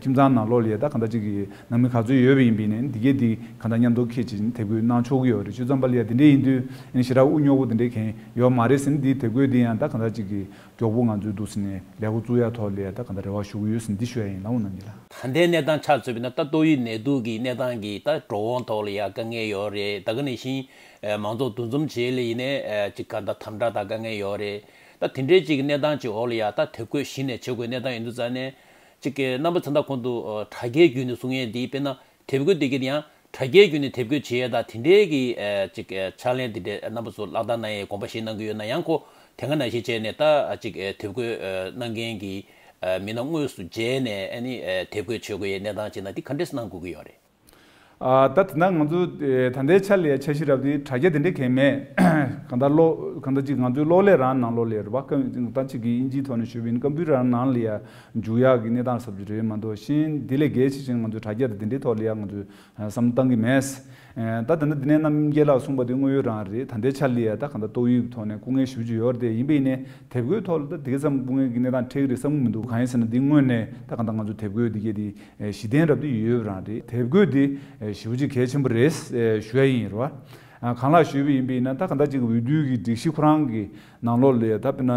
ཁྱིམ་ཚང་ནང་ལོགས་ལ་ཡ་ད་གང་ལྟར་གཅིག་གི་ནང་མི་ག་ཚོད་ཡོད་པ་ཡིན་པས་ནས་འདི་གས་འདི་གང་ལྟར་མཉམ་དུ་འཁྱེར་ཅིག་དེབ་འགོད་གནང་ཆོག་གི་ཡོད་རེད། བྱས་ཙང་པ་ལ་ཡ་དེ་འདྲའི་ཡིན་དུས་ཨིན་ཞེ་དྲག་དབུ་རྙོག་པོ་དེ་འདྲའི་གང་ཡོད་མ་རེད་ཟེར་ན། འདི་དེབ་འགོད་འདི་ཡང་ད་གང་ལྟར་གཅིག་གི་མགྱོགས་པོ་ང་ཚོའི་འདུག་ཟེར་ནས་ལས་འགོ་བཙུགས་ཡ་ཐོག་ལ་ཡ་ད་གང་ལྟར་རེ་བ་ཞུ་གི་ཡོད་ཟེར་ནས་འདི་ཞུ་ཡ་ཡིན་ལགས་འོང་རྣམ་གཉིས་ལགས། ད་ལྟའི་གནས་སྟངས་ཆ་མཚོན་པ་ཡིན་ན་ད་ཏོག་དབྱིབས་ནད་དུག་གི་གནས་སྟངས་ཀྱིས་ད་འགྲོ་འོང་ཐོག་ལ་ཡ་དཀའ་ངལ་ཡོད་རེད། ད་ག་ནང་བཞིན་མང་ཚོགས་འདུ་འཛོམས་བྱེད་ལ་ཡིན་ནའི་ཅིག་ག་ད་དམ་དྲག་དང་དཀའ་ངལ་ཡོད་རེད། ད་དེ་འདྲའི་ཅིག་གནས་སྟངས་ཅིག་འོག་ལ་ཡ་ད་དེབ་འགོད་གཞི་ནས་བྱེད་དགོས་གནས་སྟངས་ཡིན་དུས་ཙང་ནས་ཅིག་གི་རྣམ་པ་ཚོ་ད་གོང་དུ་དྲ་རྒྱའི་བརྒྱུད་ནས་གསུང་ཡས་འདི་དཔེར་ན། དེབ་འགོད་འདི་གི་ཡང་དྲ་རྒྱའི་བརྒྱུད་ནས་དེབ་འགོད་བྱེད་ཡས་དང་དེ་འདྲའི་གི་ཨ་ཅིག་ཨ་ཕྱག་ལེན་དེ་འདྲའི་རྣམ་པ་ཚོ་ལག་བསྟར་གནང་ཡས་དགོངས་པ་བཞེས་གནང་གི་ཡོད་ན། ཡང་ཁོ་དེ་སྔ་ནང་བཞིན་བྱས་ནས་ད་ཨ་ཅིག་ཨ་དེབ་འགོད་ཨ་གནང་མཁན་གྱི་ཨ་མི་སྣ་དངོས་སུ་མཇལ་ནས་ཨ་ནི་ཨ་དེབ་འགོད་བྱེད་དགོས་ཡས་གནས་སྟངས་བྱས་ན་འདི་ག་འདྲས་གནང་དགོས་ཀྱི་ཡོད་རེད། ཨ་ད་དེ་ན་ང་ཚོ་ཨེ་ད་ལྟའི་ཆ་ལ་ཡ་འཆར་གཞི་རབ་དེ་དྲ་རྒྱ་དེ་འདྲས་གང་མེད། གང་ལྟར་གློག་གང་ལྟར་ཅིག་ང་ཚོའི་གློག་ཀླད་རང་ནང་ལོགས་ལ་ཡ་རེད་པ། ཀམ་ད་ཅིག་གི་ཨིན་ཇིའི་ཐོག་ནས་ཞུས་པ་ཡིན་ན་ཀམ་པུ་ཊར་རང་ནང་ལ་ཡ་འཇུག་ཡག་གི་གནས་སྟངས་ཟབ་ཅིག་རེད་མ་གཏོགས་གཞན་དེ་ལས་གལ་ཆེ་ཆེ་ང་ཚོའི་དྲ་རྒྱ་དང་དེ་འདྲའི་ཐོག་ལ་ཡ་ང་ཚོས་བསམ་བློ་བཏང་གི་མེད། ད་ད་ནི་འདི་ནས་རྣམ་རྒྱལ་ལགས་གསུངས་པ་དེ་དངོས་ཡོད་རང་རེད། ད་ལྟའི་ཆ་ལ་ཡ་ད་གང་ལྟར་ཏོག་དབྱིབས་ཐོག་ནས་སྐུ་ངལ་ཞེ་པོ་ཅིག་ཡོད་རེད་དེ། ཡིན་པ་ཡིན་ནའི་དེབ་འགོད་ཐོག་ལ་ད་དེ་ཙམ་སྐུ་ངལ་གྱི་གནས་སྟངས་འཕྲད་ཀྱི་རེད་བསམ་གྱི་མི་འདུག་གང་ཡིན་ཟེར་ན་འདི་དངོས་གནས་ད་གང་ལྟར་ང་ཚོ་དེབ་འགོད་འདི་གས་དེ་གཞི་རྟེན་རབ་ཏུ་ཡོད་རང་རེད། དེབ་འགོད་འདི་ཞེ་པོ་ཅིག་གལ་ཆེན་པོ་རེད་ཞུ་ཡ་ཡིན་རེད་བ། གང་ལགས་ཞུས་པ་ཡིན་པ་ཡིན་ན་ད་གང་ལྟར་ཅིག་འོས་བསྡུ་གི་སྒྲིག་གཞི་ཁོ་རང་གི་ནང་ལོགས་ལ་ཡ་ད་དཔེར་ན།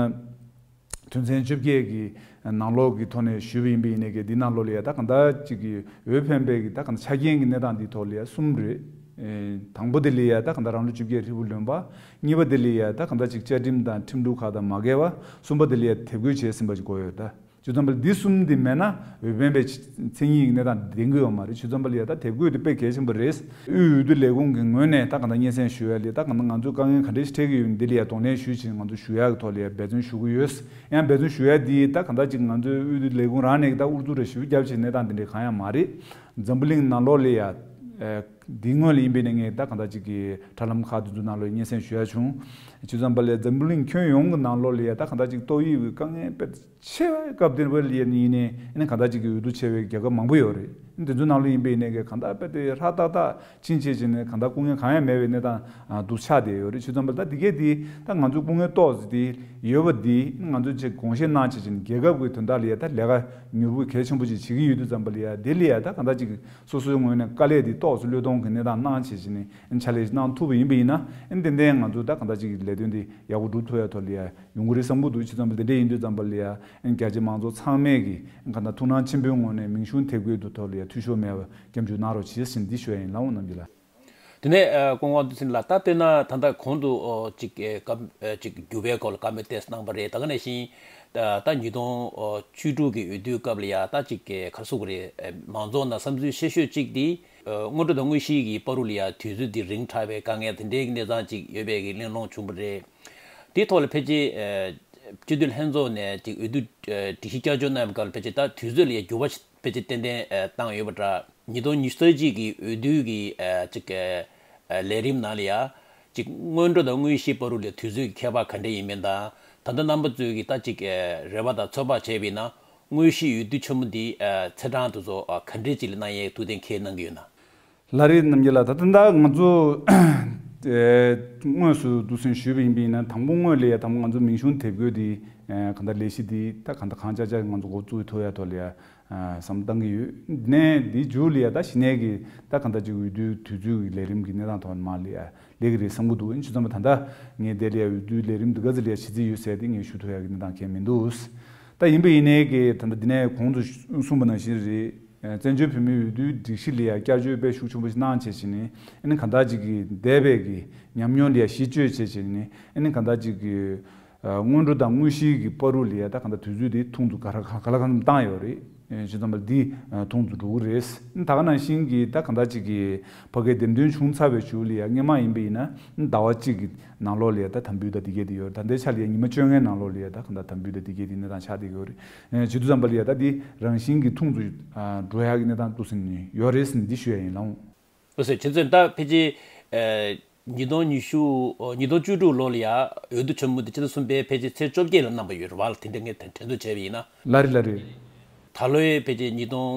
དོན་ཚན་བཅོ་བརྒྱད་ཀྱི་ནང་ལོགས་ཀྱི་ཐོག་ནས་ཞུས་པ་ཡིན་པ་ཡིན་ནའི་གི་འདི་ནང་ལོགས་ལ་ཡ་ད་གང་ལྟར་ཅིག་གི་འོས་འཕེན་པའི་གི་ད་གང་ལྟར་ཆ་རྐྱེན་གྱི་གནས་སྟངས་འདིའི་ཐོག་ལ་ཡ་གསུམ་རེད། ཨེ་དང་པོ་དེ་ལ་ཡ་ད་གང་ལྟར་རང་ལོ་བཅོ་བརྒྱད་ཧྲིལ་པོ་ལོན་པ། གཉིས་པ་དེ་ལ་ཡ་ད་གང་ལྟར་ཅིག་བཅའ་ཁྲིམས་དང་ཁྲིམས་ལུགས་ཁག་དང་མ་འགལ་བ། གསུམ་པ་དེ་ལ་ཡ་དེབ་འགོད་བྱས་ཟིན་པ་ཅིག་དགོས་ཡོད་ད། བྱས་ཙང་པ་ལ་འདི་གསུམ་འདི་མེད་ན་འོས་འཕེན་པའི་མཚན་ཉིད་ཀྱི་གནས་སྟངས་ལྡན་གྱི་ཡོད་མ་རེད། བྱས་ཙང་པ་ལ་ཡ་ད་དེབ་འགོད་དེ་དཔེ་གལ་ཆེན་པོ་རེད། དབུས་འོས་བསྡུ་ལས་ཁུངས་ཀྱི་ངོས་ནས་ད་གང་ལྟར་སྙན་སེང་ཞུ་ཡ་ལས་ད་གང་ལྟར་ང་ཚོས་དཀའ་ངལ་ག་འདྲ་ཞིག་འཕྲད་ཀྱི་ཡོད་འདི་ལ་ཡ་གདོང་ལེན་ཞུས་ཕྱིན་ང་ཚོ་ཞུ་ཡ་གི་ཐོག་ལ་ཡ་འབད་བརྩོན་ཞུ་གི་ཡོད། ཡང་འབད་བརྩོན་ཞུ་ཡ་འདི་ད་གང་ལྟར་ཅིག་ང་ཚོའི་དབུས་འོས་བསྡུ་ལས་ཁུངས་རང་ནས་ད་ཨུ་ཚུགས་རེ་ཞུ་རྒྱབ་ཕྱིན་གནས་སྟངས་དེ་འདྲ་གང་ཡང་མ་རེད། འཛམ་བུ་གླིང་ནང་ལོགས་ལ་ཡ། འདི་སྔོན་ལ་ཡིན་པའི་ནས་ངས་ད་གང་ལྟར་ཅིག་གི་དྲ་ལམ་ཁག་དེ་ཚོ་ནང་ལོགས་སྙན་སེང་ཞུ་ཡ་བྱུང་། བྱས་ཙང་པ་ལ་ཡ་འཛམ་བུ་གླིང་ཁྱོན་ཡོངས་ཀྱི་ནང་ལོགས་ལ་ཡ་ད་གང་ལྟར་ཅིག་ཏོག་དབྱིབས་ཀྱི་དཀའ་ངལ་དཔེ་ཆེ་བའི་སྐབས་དེ་འདྲ་ལ་ཡིན་ནའི་ཨ་ནི་གང་ལྟར་ཅིག་གི་འོས་བསྡུ་ཆེ་བའི་རྒྱལ་ཁབ་མང་པོ་ཡོད་རེད། འདི་ཚོའི་ནང་ལ་ཡིན་པའི་ནས་གི་གང་ལྟར་དཔེ་དེ་ཧྲ་ཏག་ཏག་ཕྱིན་ཆད་ཅིག་ནས་གང་ལྟར་སྐུ་ངལ་གང་ཡང་མེད་པའི་གནས་སྟངས་འདུག་ཆགས་བསྡད་ཡོད་རེད། བྱས་ཙང་པ་ད་འདི་གས་དེ་ད་ང་ཚོའི་སྐུ་ངལ་ཏོག་ཙམ་དེ་ཡོད་པ་འདི་ང་ཚོས་ཅིག་དགོངས་བཞེས་གནང་བྱས་ཅིག་རྒྱལ་ཁབ་ཀྱི་དོན་དག་ལ་ཡ་ད་ལས་ཀ་མྱུར་པོ་གལ་ཆེན་པོ་ཅིག་བྱེད་ཀྱི་ཡོད་དུས་ཙམ་པ་ལ་ཡ་དེ་ལ་ཡ་ད་གང་ལྟར་ཅིག་སོ་སོའི་ངོས་ནས་དཀའ་ལས་དེ་ཏོག་ཙམ་བློས་གཏོང་གི་གནས་སྟངས་གནང་བྱས་ཅིག་ནས་ཕྱག་ལས་གནང་ཐུབ་པ་ཡིན་པ་ཡིན་ན་ཏན་ཏན་ང་ཚོ་ད་གང་ལྟར་ཅིག་ལས་དོན་དེ་ཡག་པོ་སྒྲུབ་ཐུབ་ཡ་ཐོག་ལ་ཡ། ཡོང་གི་རེད་བསམ་གྱི་འདུག་བྱས་ཙང་པ་དེ་འདྲ་ཡིན་དུས་ཙམ་པ་ལ་ཡ་རྒྱ་ཆེ་མང་ཚོགས་ཚང་མས་ཀྱི་གང་ལྟར་ཐུགས་སྣང་ཆེན་པོའི་ངང་ནས་མིང་གཞུང་དེབ་འགོད་དུ་ཐོག་ལ་ཡ་འཐུས་ཤོར་མེད་པ་སྐྱབས་འཇུག་གནང་རོགས་གྱིས་ཟེར་འདི་ཞུ་ཡ་ཡིན་ལགས་འོང་རྣམ་རྒྱལ་ལགས། དེ་ནས་ཨ་སྐུ་ངོ་བསྟན་འཛིན་ལགས་ད་དཔེར་ན་ད་ལྟ་གོང་དུ་ཨོ་ཅིག་ཨེ་བཀའ་ཨེ་ཅིག་འགྱུར་བའི་སྐོར་ལ་བཀའ་མོལ་ཏོག་ཙམ་གནང་པ་རེད། ད་ག་ནང་བཞིན་ད་ད་ཉིས་སྟོང་བཅུ་དྲུག་གི་འོས་བསྡུའི་སྐབས་ལ་ཡ་ད་ཅིག་ག་རེ་ཟེར་དགོས་རེད། མང་ཚོགས་ནང་བསམ་ཚུལ་བཤད་ཤོས་གཅིག་དེ་སྔོན་འགྲོ་དང་དངོས་གཞིའི་གི་བར་དུ་ལ་ཡ་དུས་ཚོད་དེ་རིང་དྲགས་པའི་དཀའ་ངལ་དེ་འདྲའི་གི་གནས་སྟངས་ཅིག་ཡོད་པའི་གི་གླེང་སློང་བྱུང་བ་རེད། དེའི་ཐོག་ལ་ཕལ་ཆེར་ཨ་སྤྱི་འཐུས་ལྷན་ཚོགས་ནས་ཅིག་འོས་བསྡུ་ཨ་སྒྲིག་གཞི་བསྐྱར་བཅོས་གནང་བའི་སྐབས་ལ་ཕལ་ཆེར་ད་དུས་ཚོད་ལ་ཡ་འགྱུར་བ་ཕལ་ཆེར་ཏན་ཏན་ཨ་བཏང་ཡོད་པ་འདྲ། ཉིས་སྟོང་ཉི་ཤུ་རྩ་གཅིག་གི་འོས་བསྡུ་གི་ཨ་ཅིག་ཨ་ལས་རིམ་ནང་ལ་ཡ་ཅིག་སྔོན་འགྲོ་དང་དངོས་གཞིའི་བར་དུ་ལ་དུས་ཚོད་ཀྱི་ཁྱད་པར་ག་འདྲ་ཡིན་མིན་དང་ད་ལྟ་རྣམ་པ་ཚོས་ཀྱི་ད་ཅིག་ཨ་རེ་བ་དང་ཚོད་དཔག་བྱས་པ་ཡིན་ན་དངོས་གཞིའི་འོས་བསྡུ་ཆེན་མོ་འདི་ཨ་ཚེས་གྲངས་དེ་ཚོ་ཨ་ག་འདྲས་ཅིག་ལ་གནང་ཡས་ཐུགས་གཏན་འཁེལ་གནང་གི་ཡོད་ན། ལགས་རེད་རྣམ་རྒྱལ་ལགས། ད་ལྟ་ད་ང་ཚོ་ཨེ་དངོས་སུ་འདུག་སེ་ཞུས་པ་ཡིན་པ་ཡིན་ན་དང་པོ་སྔོན་ལ་ཡ་དང་པོ་ང་ཚོ་མིང་གཞུང་དེབ་འགོད་འདི་ཨེ་གང་ལྟར་ལས་གཞི་འདི་ད་གང་ལྟར་གང་ལྕགས་ལྕགས་ང་ཚོ་འགོ་བཙུགས་ཐུབ་ཡ་ཐོག་ལ་ཡ་ཨ་བསམ་བཏང་གི་ཡོད། ནས་འདི་མཇུག་ལ་ཡ་ད་གཞི་ནས་ཀྱི་ད་གང་ལྟར་ཅིག་འོས་བསྡུའི་དུས་ཚོད་ཀྱི་ལས་རིམ་གྱི་གནས་སྟངས་ཐོག་མ་ལ་ཡ་ལས་ཀྱི་རེད་བསམ་གྱི་འདུག་ཨིན་ཅི་ཙམ་པ་ད་ལྟ་ངས་དེ་ལ་ཡ་འོས་བསྡུའི་ལས་རིམ་འདི་ག་ཚོད་ལ་ཡ་བྱེད་རྩིས་ཡོད་ཟེར་དེ་ངས་ཞུ་ཐུབ་ཡ་གི་གནས་སྟངས་གང་ཡང་མི་འདུག་ད་ཡིན་པ་ཡིན་ནའི་གི་ད་ལྟ་འདི་ནས་གོང་དུ་གསུངས་པ་ནང་བཞིན་རེད། བཙན་བྱོལ་བོད་མིའི་འོས་བསྡུའི་སྒྲིག་གཞི་ལ་ཡ་བསྐྱར་བཅོས་དཔེ་ཤུགས་ཆེན་པོ་ཞིག་གནང་བྱས་བྱས་ནས་ཨ་ནི་གང་ལྟར་ཅིག་གི་འདས་པའི་གི་ཉམས་མྱོང་ལ་ཡ་གཞི་བཅོལ་བྱས་བྱས་ནས་ཨ་ནི་གང་ལྟར་ཅིག་གི་སྔོན་འགྲོ་དང་དངོས་གཞིའི་གི་བར་དུ་ལ་ཡ་ད་གང་ལྟར་དུས་ཚོད་དེ་ཐུང་དུ་ག་ར་ག་ལ་གང་འཚམ་བཏང་ཡོད་རེད། ཇི་ཙམ་པ་འདི་ཐུང་དུ་འགྲོ་གི་རེད། ད་ག་ནང་བཞིན་གྱི་ད་གང་ལྟར་ཅིག་གི་ཕ་གའི་འདེམས་ཐོན་བྱུང་ཚར་བའི་གཞུག་ལ་ཡ་སྔོན་མ་ཡིན་པ་ཡིན་ན་ཟླ་བ་གཅིག་གི་ནང་ལོགས་ལ་ཡ་ད་དམ་འབུལ་དང་འདི་གས་དེ་ཡོད་རེད། ད་ལྟའི་ཆ་ལ་ཡ་ཉི་མ་བཅོ་ལྔའི་ནང་ལོགས་ལ་ཡ་ད་གང་ལྟར་དམ་འབུལ་དང་འདི་གས་དེ་གནས་སྟངས་ཆགས་བསྡད་ཀྱི་ཡོད་རེད། བྱེད་དུས་ཙམ་པ་ལ་ཡ་ད་འདི་རང་བཞིན་གྱི་ཐུང་དུ་འགྲོ་ཡག་གི་གནས་སྟངས་འདུག་ཟེར་ནས་ཡོད་རེད་ཟེར་ནས་འདི་ཞུ་ཡ་ཡིན་ལགས། ལགས་སོ། བྱས་ཙང་ད་ཕལ་ཆེར་ཉིས་སྟོང་ཉི་ཤུ་ཉིས་སྟོང་བཅུ་དྲུག་ལོ་ལ་ཡ་འོས་བསྡུ་ཆེན་མོ་དེ་ཕྱི་ཟླ་གསུམ་པའི་ཕལ་ཆེར་ཚེས་བཅོ་བརྒྱད་ལ་གནང་བ་ཡོད་རེད་བ་ལ། དེ་འདྲ་ངས་དྲན་ཚོད་བྱས་པ་ཡིན་ན། ལགས་རེད་ལགས་རེད། ད་ལོའི་ཕལ་ཆེར་ཉིས་སྟོང་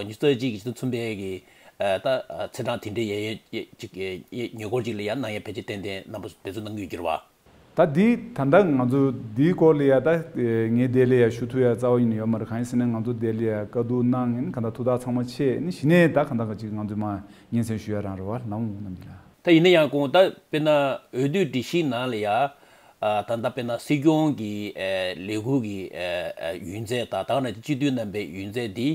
ཉི་ཤུ་རྩ་གཅིག་གི་ཕྱི་ཟླ་གསུམ་པའི་གི་ད་ཚེས་གྲངས་དེ་འདྲའི་ཡས་ཡས་ཅིག་ཉེ་འཁོར་ཅིག་ལ་ཡ་གནང་ཡ་ཕལ་ཆེར་ཏན་ཏན་རྣམ་པ་ཚོ་འབད་བརྩོན་གནང་གི་ཡོད་ཀྱི་རེད་བ། ད་འདི་ད་ལྟ་ང་ཚོ་འདིའི་སྐོར་ལ་ཡ་ད་ངས་དེ་ལ་ཡ་ཞུ་ཐུབ་ཡ་རྩ་བ་ཉིད་ནས་ཡོད་མ་རེད། གང་ཡིན་ཟེར་ན་ང་ཚོ་དེ་ལ་ཡ་བཀའ་བསྡུར་གནང་ཡིན། གང་ལྟར་ཐུགས་ཐག་ཚང་མ་ཆད་ནི་གཞི་ནས་ད་གང་ལྟར་ག་ཅིག་ང་ཚོས་མ་སྙན་སེང་ཞུ་ཡ་རང་རེད་བ་ལགས་འོང་རྣམས་ཀྱིས་ལ། ད་ཡིན་ན་ཡང་གོང་ད་དཔེར་ན་འོས་བསྡུའི་སྒྲིག་གཞིའི་ནང་ལ་ཡ་ད་ལྟ་དཔེར་ན་སྲིད་སྐྱོང་གི་ལས་ཁུར་གྱི་ཡུན་ཚད་དང་ད་ག་ནང་བཞིན་སྤྱི་འཐུས་རྣམ་པའི་ཡུན་ཚད་འདི་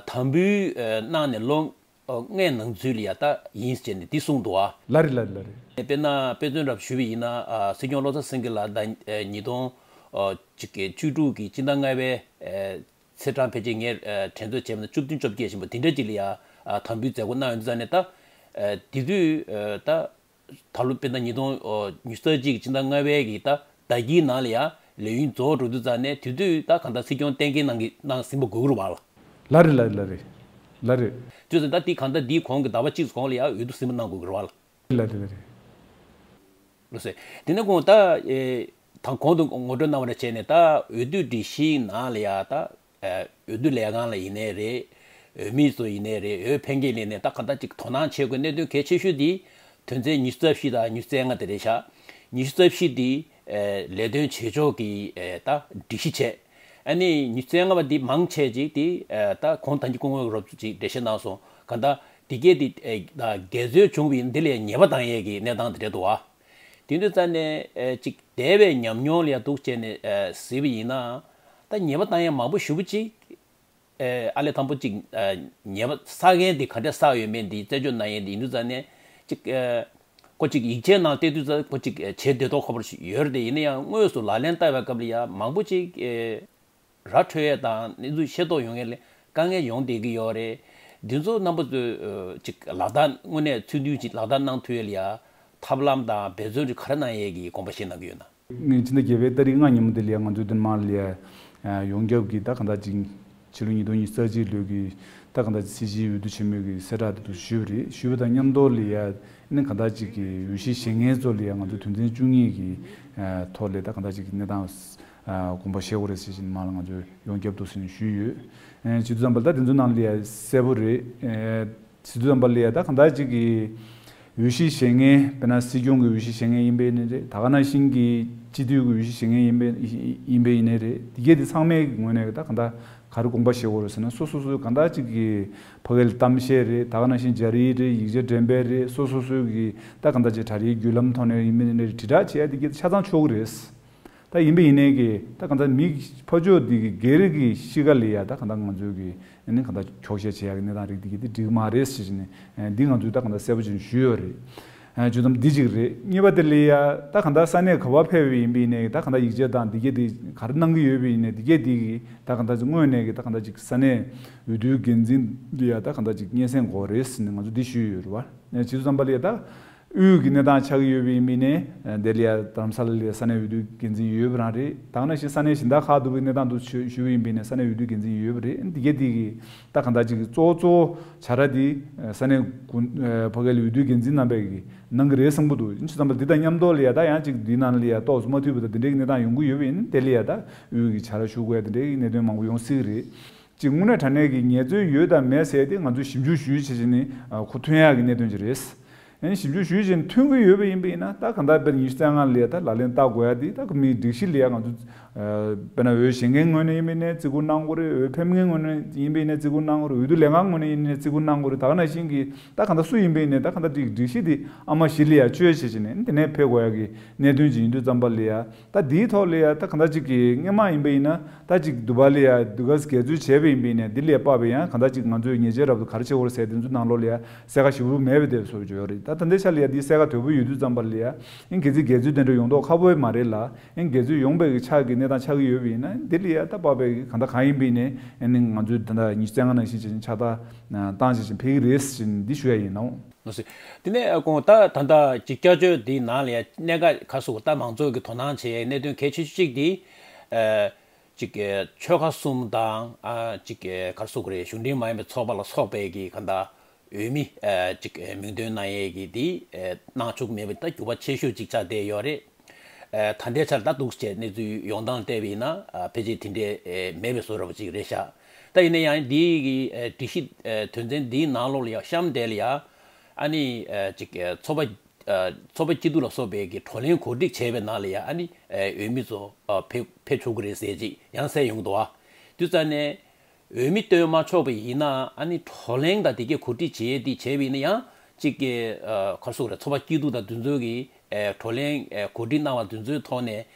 དམ་འབུལ་གནང་ནས་ལོ་ལྔའི་ནང་ཚུད་ལ་ཡ་ད་ཡིན་ཟེར་ནས་འདི་གསུངས་འདུག་ཨ། ལགས་རེད་ལགས་རེད་ལགས་རེད། དཔེར་ན་དཔེ་མཚོན་རབ་ཞུས་པ་ཡིན་ན་སྲིད་སྐྱོང་བློ་བཟང་སེང་གེ་ལགས་ད་ཉིས་སྟོང་གཅིག་བཅུ་དྲུག་གི་སྤྱི་ཟླ་ལྔ་པའི་ཚེས་གྲངས་ཕལ་ཆེར་ངས་དྲན་ཚོད་བྱས་པ་ན་བཅུ་བདུན་བཅོ་བརྒྱད་ཞིག་པ་དེ་འདྲ་ཅིག་ལ་ཡ་དམ་འབུལ་མཛད་སྒོ་གནང་ཡོད་འདུག་ཙང་ནས་ད་དེ་དུས་ད། ད་ལོ་དཔེར་ན་ཉིས་སྟོང་ཉི་ཤུ་རྩ་གཅིག་གི་ཕྱི་ཟླ་ལྔ་པའི་གི་ད་ཟླ་དཀྱིལ་ནང་ལ་ཡ་ལས་ཡུན་རྫོགས་འགྲོ་དུས་ཙང་ནས་དེ་དུས་ད་གང་ལྟར་སྲིད་སྐྱོང་གཏན་འཁེལ་གནང་གི་གནང་ཟིན་པ་དགོས་ཀྱི་རེད་བ་ལགས། ལགས་རེད་ལགས་རེད་ལགས་རེད། ལགས་རེད། བྱས་ཙང་ད་དེ་གང་ལྟར་འདིའི་གོང་གི་ཟླ་བ་གཅིག་གོང་ལ་ཡ་འོས་བསྡུ་ཟིན་པ་གནང་དགོས་ཀྱི་རེད་བ་ལགས། ལགས་རེད་ལགས་རེད། ལགས་སེ། དེ་ནས་གོང་ད་ཨེ་དང་གོང་དུ་ངོ་སྤྲོད་གནང་བ་ལ་བྱས་ནས་ད་འོས་བསྡུ་སྒྲིག་གཞིའི་ནང་ལ་ཡ་ད། འོས་བསྡུ་ལས་ཁང་ལ་ཡིན་ནའི་རེད། འོས་མི་ཚོ་ཡིན་ནའི་རེད། འོས་འཕེན་མཁན་ལ་ཡིན་ནའི་ད་ག་འདྲ་ཅིག་དོ་སྣང་བྱེད་དགོས་གནད་དོན་གལ་ཆེ་ཤོས་འདི་དོན་ཚན་ཉི་ཤུ་རྩ་བཞི་དང་ཉི་ཤུ་རྩ་ལྔ་དེ་རེད་ཤག་ཉི་ཤུ་རྩ་བཞི་འདི་ལས་དོན་བྱེད་ཕྱོགས་ཀྱི་ད་སྒྲིག་གཞི་བྱས། ཨ་ནི་ཉི་ཤུ་རྩ་ལྔ་པ་འདི་མང་ཆེ་ཅིག་འདི་ད་གོང་ཐང་གི་སྐུ་ངོ་རོབ་ཅིག་འགྲེལ་བཤད་གནང་སོང་། ག་འདྲ་འདི་གས་འདི་འགལ་འཛོལ་བྱུང་བའི་འདི་ལ་ཉེས་པ་བཏང་ཡས་ཀྱི་གནས་སྟངས་དེ་འདྲ་འདུག་ཨ། དེ་འདྲ་ཙང་ནས་ཨེ་ཅིག་འདས་པའི་ཉམས་མྱོང་ལ་ཡ་འདུག་བྱས་ནས་ཨེ་གཟིགས་པ་ཡིན་ན། ད་ཉེས་པ་བཏང་ཡ་མང་པོ་ཞེ་པོ་ཅིག་ཨེ་ཨ་ལས་དང་པོ་ཅིག་ཨེ་ཉེས་པ་བསགས་མཁན་དེ་ག་འདྲ་བསགས་ཡོད་མེད་འདི་རྩད་གཅོད་གནང་ཡས་འདི་ཡིན་དུས་ཙང་ནས་ཅིག་ཨེ་ཁོ་ཅིག་ཡིག་ཆའི་ནང་བལྟས་དུས་ཙང་ཁོ་ཅིག་ཨེ་བྱེད་འདོད་ཐོག་ཁ་པར་ཞིག་ཡོད་རེད་དེ། ཡིན་ན་ཡང་དངོས་སུ་ལག་ལེན་བསྟར་བའི་སྐབས་ལ་ཡ་མང་པོ་ཅིག་ཨེ། ར་འཕྲོད་ཡས་དང་གནས་ཚུལ་ཤེས་རྟོགས་ཡོང་ཡས་ལ་དཀའ་ངལ་ཡོང་བསྡད་ཀྱི་ཡོད་རེད། འདི་ཚོ་རྣམ་པ་ཚོས་ཅིག་ལག་བསྟར་དངོས་གནས་ཚུལ་མཐུན་ཅིག་ལག་བསྟར་གནང་ཐུབ་ཡས་ལ་ཡ་ཐབས་ལམ་དང་འབད་བརྩོན་ཅིག་ག་རེ་གནང་ཡས་ཀྱི་དགོངས་པ་བཞེས་གནང་གི་ཡོད་ན། ངས་ཕྱི་ཟླ་བརྒྱད་པའི་ཏ་རིག་ལྔ་ཉིན་མོ་དེ་ལ་ཡ་ང་ཚོའི་འདི་མར་ལ་ཡ་ཡོངས་ཁྱབ་ཀྱི་ད་གང་ལྟར་ཅིག་ཕྱི་ལོ་ཉིས་སྟོང་ཉི་ཤུ་རྩ་གཅིག་ལོའི་གི་ད་གང་ལྟར་སྲིད་སྤྱིའི་འོས་བསྡུ་ཆེན་མོའི་གི་གསལ་བསྒྲགས་དེ་ཚོ་ཞུས་པ་རེད། ཞུས་པ་དང་མཉམ་དུ་ལ་ཡ་ཨ་ནི་གང་ལྟར་ཅིག་གི་འོས་གཞི་བཞེས་མཁན་ཚོ་ལ་ཡ་ང་ཚོ་དོན་ཚན་བཅུ་གཉིས་ཀྱི་ཐོག་ལ་ད་གང་ལྟར་ཅིག་གི་གནས་སྟངས་དགོངས་པ་བཞེས་དགོས་རེད་ཟེར་བཞིན་མར་ལ་ང་ཚོས་ཡོངས་ཁྱབ་ཏུ་ཟེར་ནས་ཞུས་ཡོད། བྱེད་དུས་ཙམ་པ་ལ་ད་དེ་ཚོའི་ནང་ལ་ཡ་གསལ་པོ་རེད། བྱེད་དུས་ཙམ་པ་ལ་ཡ་ད་གང་ལྟར་ཅིག་གི་འོས་གཞི་བཞེས་མཁན་དཔེར་ན་སྲིད་སྐྱོང་གི་འོས་གཞི་བཞེས་མཁན་ཡིན་པའི་ནི་རེད། ད་ག་ནང་བཞིན་གྱི་སྤྱི་འཐུས་ཀྱི་འོས་གཞི་བཞེས་མཁན་ཡིན་པའི་ཡིན་པའི་ཡིན་ནའི་རེད། དེ་གས་དེ་ཚང་མའི་ངོས་ནས་ད་ག་འདྲ་ག་རེ་དགོངས་པ་བཞེས་དགོས་རེད་ཟེར་ན། སོ་སོ་སོའི་ག་འདྲ་ཅིག་གི་ཕ་གི་ལ་གཏམ་བཤད་རེད། ད་ག་ནང་བཞིན་སྦྱར་ཡིག་རེད། ཡིག་ཆ་འགྲེམས་སྤེལ་རེད། སོ་སོ་སོའི་གི་ད་ག་འདྲ་ཅིག་དྲ་རྒྱའི་བརྒྱུད་ལམ་ཐོག་ནས་ཡིན་པའི་ནི་རེད། དྲིལ་བསྒྲགས་བྱེད་ཡ་དེ་གས་ཆ་ཚང་ཆོག་གི་རེད། ད་ཡིན་པ་ཡིན་ནའི་གི་ད་གང་ལྟར་མི་ཕར་ཕྱོགས་འདི་གི་སྒེར་གྱི་གཤིས་ཀ་ལ་ཡ་ད་གང་ལྟར་ང་ཚོའི་གི་ཨ་ནི་གང་ལྟར་འཁྱོག་བཤད་བྱེད་ཡ་གི་གནས་སྟངས་རིགས་འདི་གི་འདི་འགྲིག་གི་མ་རེད་ཟེར་བཞིན་ནས་འདི་ང་ཚོས་ད་གང་ལྟར་གསལ་པོ་བྱས་ནས་ཞུས་ཡོད་རེད། ཨ་བྱེད་དུས་འདི་གཅིག་རེད། གཉིས་པ་དེ་ལ་ཡ་ད་གང་ལྟར་ས་གནས་ག་པར་ཕེབས་པ་ཡིན་པ་ཡིན་ནའི་གི་ད་གང་ལྟར་ཡིག་ཆ་དང་འདི་གས་འདི་ག་རེ་གནང་གི་ཡོད་པ་ཡིན་ནའི་འདི་གས་འདི་གི་ད་གང་ལྟར་ཅིག་དངོས་གནས་གི་ད་གང་ལྟར་ཅིག་ས་གནས་འོས་བསྡུའི་འགན་འཛིན་ལ་ཡ་ད་གང་ལྟར་ཅིག་སྙན་སེང་དགོས་རེད་ཟེར་ནས་ང་ཚོ་འདི་ཞུས་ཡོད་རེད་བ། བྱེད་དུས་ཙམ་པ་ལ་ཡ་ད། དབུས་ཀྱི་གནས་སྟངས་ཆགས་ཀྱི་ཡོད་པ་ཡིན་པ་ཡིན་ནའི། དེ་ལ་ཡ་རྡ་རམ་ས་ལ་ལ་ཡ་ས་གནས་འོས་བསྡུའི་འགན་འཛིན་ཡོད་པ་རང་རེད། ད་ག་ནང་བཞིན་ས་གནས་གཞན་དག་ཁག་ཏུ་གནས་སྟངས་དུ་ཞུ་ཞུ་བ་ཡིན་པ་ཡིན་ནའི་ས་གནས་འོས་བསྡུའི་འགན་འཛིན་ཡོད་པ་རེད། འདི་གས་འདི་གི་ད་ག་འདྲ་ཅིག་གི་གཙོ་བོ་གཙོ་བོ་བྱ་ར་འདི་ས་གནས་གུ་ཕ་གི་ལ་འོས་བསྡུའི་འགན་འཛིན་རྣམ་པས་གི་གནང་གི་རེད་བསམ་གི་འདུག་ཡིན་ཙམ་པ་འདི་དང་མཉམ་དུ་ལ་ཡ་ད་ཡང་ཅིག་འདིའི་ནང་ལ་ཡ་ཏོག་ཙམ་མ་འཐུས་པ་དང་འདི་འདྲའི་གི་གནས་སྟངས་ཡོང་གི་ཡོད་པ་ཡིན་ན། དེ་ལ་ཡ་ད་དབུས་ཀྱི་བྱ་ར་ཞུ་དགོས་ཡ་དེ་འདྲའི་གི་གནད་དོན་མང་པོ་ཡོང་སྲིད་གི་རེད། ཅིག་དངོས་གནས་དྲང་གནས་ཀྱི་ངལ་རྩོལ་ཡོད་དང་མེད་ཟེར་ཏེ་ང་ཚོས་ཞིབ་འཇུག་ཞུས་བྱས་བྱས་ནས་གོ་ཐོན་ཡག་གི་གནད་དོན་ཅིག་རེད། ཨ་ནི་ཞིབ་འཇུག་ཞུས་བྱས་ནས་ཐོན་གྱི་ཡོད་པ་ཡིན་པ་ཡིན་ན། ད་གང་ལྟར་དཔེར་ཉི་ཤུ་རྩ་ལྔ་ལ་ཡ་ད་ལག་ལེན་བསྟར་དགོས་ཡ་དེ་ད་མིའི་སྒྲིག་གཞི་ལ་ཡ་ང་ཚོ་དཔེར་ན་འོས་བཞེས་མཁན་ངོས་ནས་ཡིན་པ་ཡིན་ནའི་བརྩི་བཀུར་གནང་དགོས་རེད། འོས་འཕེན་མཁན་ངོས་ནས་ཡིན་པ་ཡིན་ནའི་བརྩི་བཀུར་གནང་དགོས་རེད། འོས་བསྡུ་ལས་ཁང་ངོས་ནས་ཡིན་ནའི་བརྩི་བཀུར་གནང་དགོས་རེད། ད་ག་ནང་བཞིན་གྱི་ད་གང་ལྟར་སུ་ཡིན་པ་ཡིན་ནའི་ད་གང་ལྟར་སྒྲིག་སྒྲིག་གཞི་དེ་ཨ་མ་གཞི་ལ་ཡ་བཅོལ་བྱས་བྱས་ནས་དེ་ནས་ཕེབས་དགོས་ཡ་གི་གནད་དོན་ཅིག་ཡིན་དུས་ཙམ་པ་ལ་ཡ། ད་འདིའི་ཐོག་ལ་ཡ་ད་གང་ལྟར་ཅིག་གི་སྔོན་མ་ཡིན་པ་ཡིན་ན་ད་ཅིག་འདུག་པ་ལ་ཡ་འདུག་ག་འགལ་འཛོལ་བྱས་པ་ཡིན་པ་ཡིན་ནའི་འདི་ལས་དཔག་པའི་ཡང་གང་ལྟར་ཅིག་ང་ཚོས་ཉེས་ཆད་རབ་ཏུ་ག་རེ་བྱེད་དགོས་རེད་ཟེར་དེ་ཚོའི་ནང་ལོགས་ལ་ཡ་གསལ་ཁ་ཞེ་པོ་མེད་པ་དེ་བཟོ་ཡོད་རེད། ད་ད་ལྟའི་ཆ་ལ་ཡ་འདི་གསལ་ཁ་དོད་པོ་ཡོད་དུས་ཙམ་པ་ལ་ཡ་ཨིན་གལ་སྲིད་འགལ་འཛོལ་དེ་འདྲ་ཡོང་མདོག་ཁ་པོ་མ་རེད་ལ། ཨིན་འགལ་འཛོལ་ཡོང་པའི་གི་ཆ་གི་ གནས་སྟངས་ཆགས་ཀྱི་ཡོད་པ་ཡིན་ན་འདི་ལ་ཡ་ད་བབས་པའི་གང་ལྟར་གང་ཡིན་པ་ཡིན་ནའི་ཨ་ནི་ང་ཚོས་ད་ལྟ་ཉི་ཤུ་རྩ་ལྔ་ནང་བཞིན་བྱས་ནས་ཕྱག་རྟགས་བཏང་བྱས་ནས་ཕེབས་ཀྱི་རེད་ཟེར་ནས་འདི་ཞུ་ཡ་ཡིན་ནོ། ལགས་སོ། དེ་ནས་ཨ་དགོངས་ད་ད་ལྟ་ཅིག་བསྐྱར་བཅོས་འདི་ནང་ལ་ཡ་གནད་འགག་ཁ་ཤས་ད་མང་ཚོགས་ཀྱི་དོ་སྣང་བྱེད་ཡའི་གནད་དོན་གལ་ཆེ་ཤོས་གཅིག་འདི་ཨ་ཅིག་ཆོལ་ཁ་གསུམ་དང་ཨ་ཅིག་ག་རེ་ཟེར་དགོས་རེད། གཞུང་འབྲེལ་མ་ཡིན་པའི་ཚོགས་པ་ལ་སོགས་པའི་གི་ག་ད་འོས་མི་ཨ་ཅིག་མིང་འདོན་གནང་ཡས་ཀྱི་འདི་ཨ་གནང་ཆོག་མེད་པ་ད་འགྱུར་བ་ཆེ་ཤོས་ཅིག་ཆགས་བསྡད་ཡོད་རེད། ཨ་ད་ལྟའི་ཆར་ད་འདུག་སེ་གནས་ཚུལ་ཡོང་སྟངས་བལྟས་པ་ཡིན་ན་ཨ་ཕལ་ཆེར་དེ་འདྲའི་ཨ་མེད་པའི་བཟོ་འདྲ་པོ་ཅིག་རེད་ཤག་ད་ཡིན་ན་ཡང་འདི་གི་ཨ་སྒྲིག་གཞི་ཨ་དོན་ཚན་འདིའི་ནང་ལོགས་ལ་ཡང་གཤམ་དེ་ལ་ཡང་ཨ་ནི་ཨ་ཅིག་ཨ་ཚོགས་པ་ཨ་ཚོགས་པ་སྐྱིད་སྡུག་ལ་སོགས་པའི་གི་བགྲོ་གླེང་གོ་སྒྲིག་བྱས་པའི་ནང་ལ་ཡང་ཨ་ནི་ཨ་འོས་མི་ཚོ་ཨ་ཕེབས་ཕེབས་ཆོག་གི་རེད་ཟེར་ཅིག་ཡང་གསལ་ཡོང་གི་འདུག་ཨ། དུས་ཙམ་ནས། འོས་མི་བཏོན་མ་ཆོག་པ་ཡིན་ན་ཨ་ནི་བགྲོ་གླེང་དང་དེ་གའི་གོ་སྒྲིག་བྱེད་ཡས་དེ་བྱས་པ་ཡིན་ན་ཡང་གཅིག་གི་ཨ་ག་རེ་ཟེར་དགོས་རེད། ཚོགས་པ་སྐྱིད་སྡུག་དང་དེ་ཚོའི་གི་ཨ་བགྲོ་གླེང་ཨ་གོ་སྒྲིག་གནང་བ་དེ་ཚོའི་ཐོག་ནས་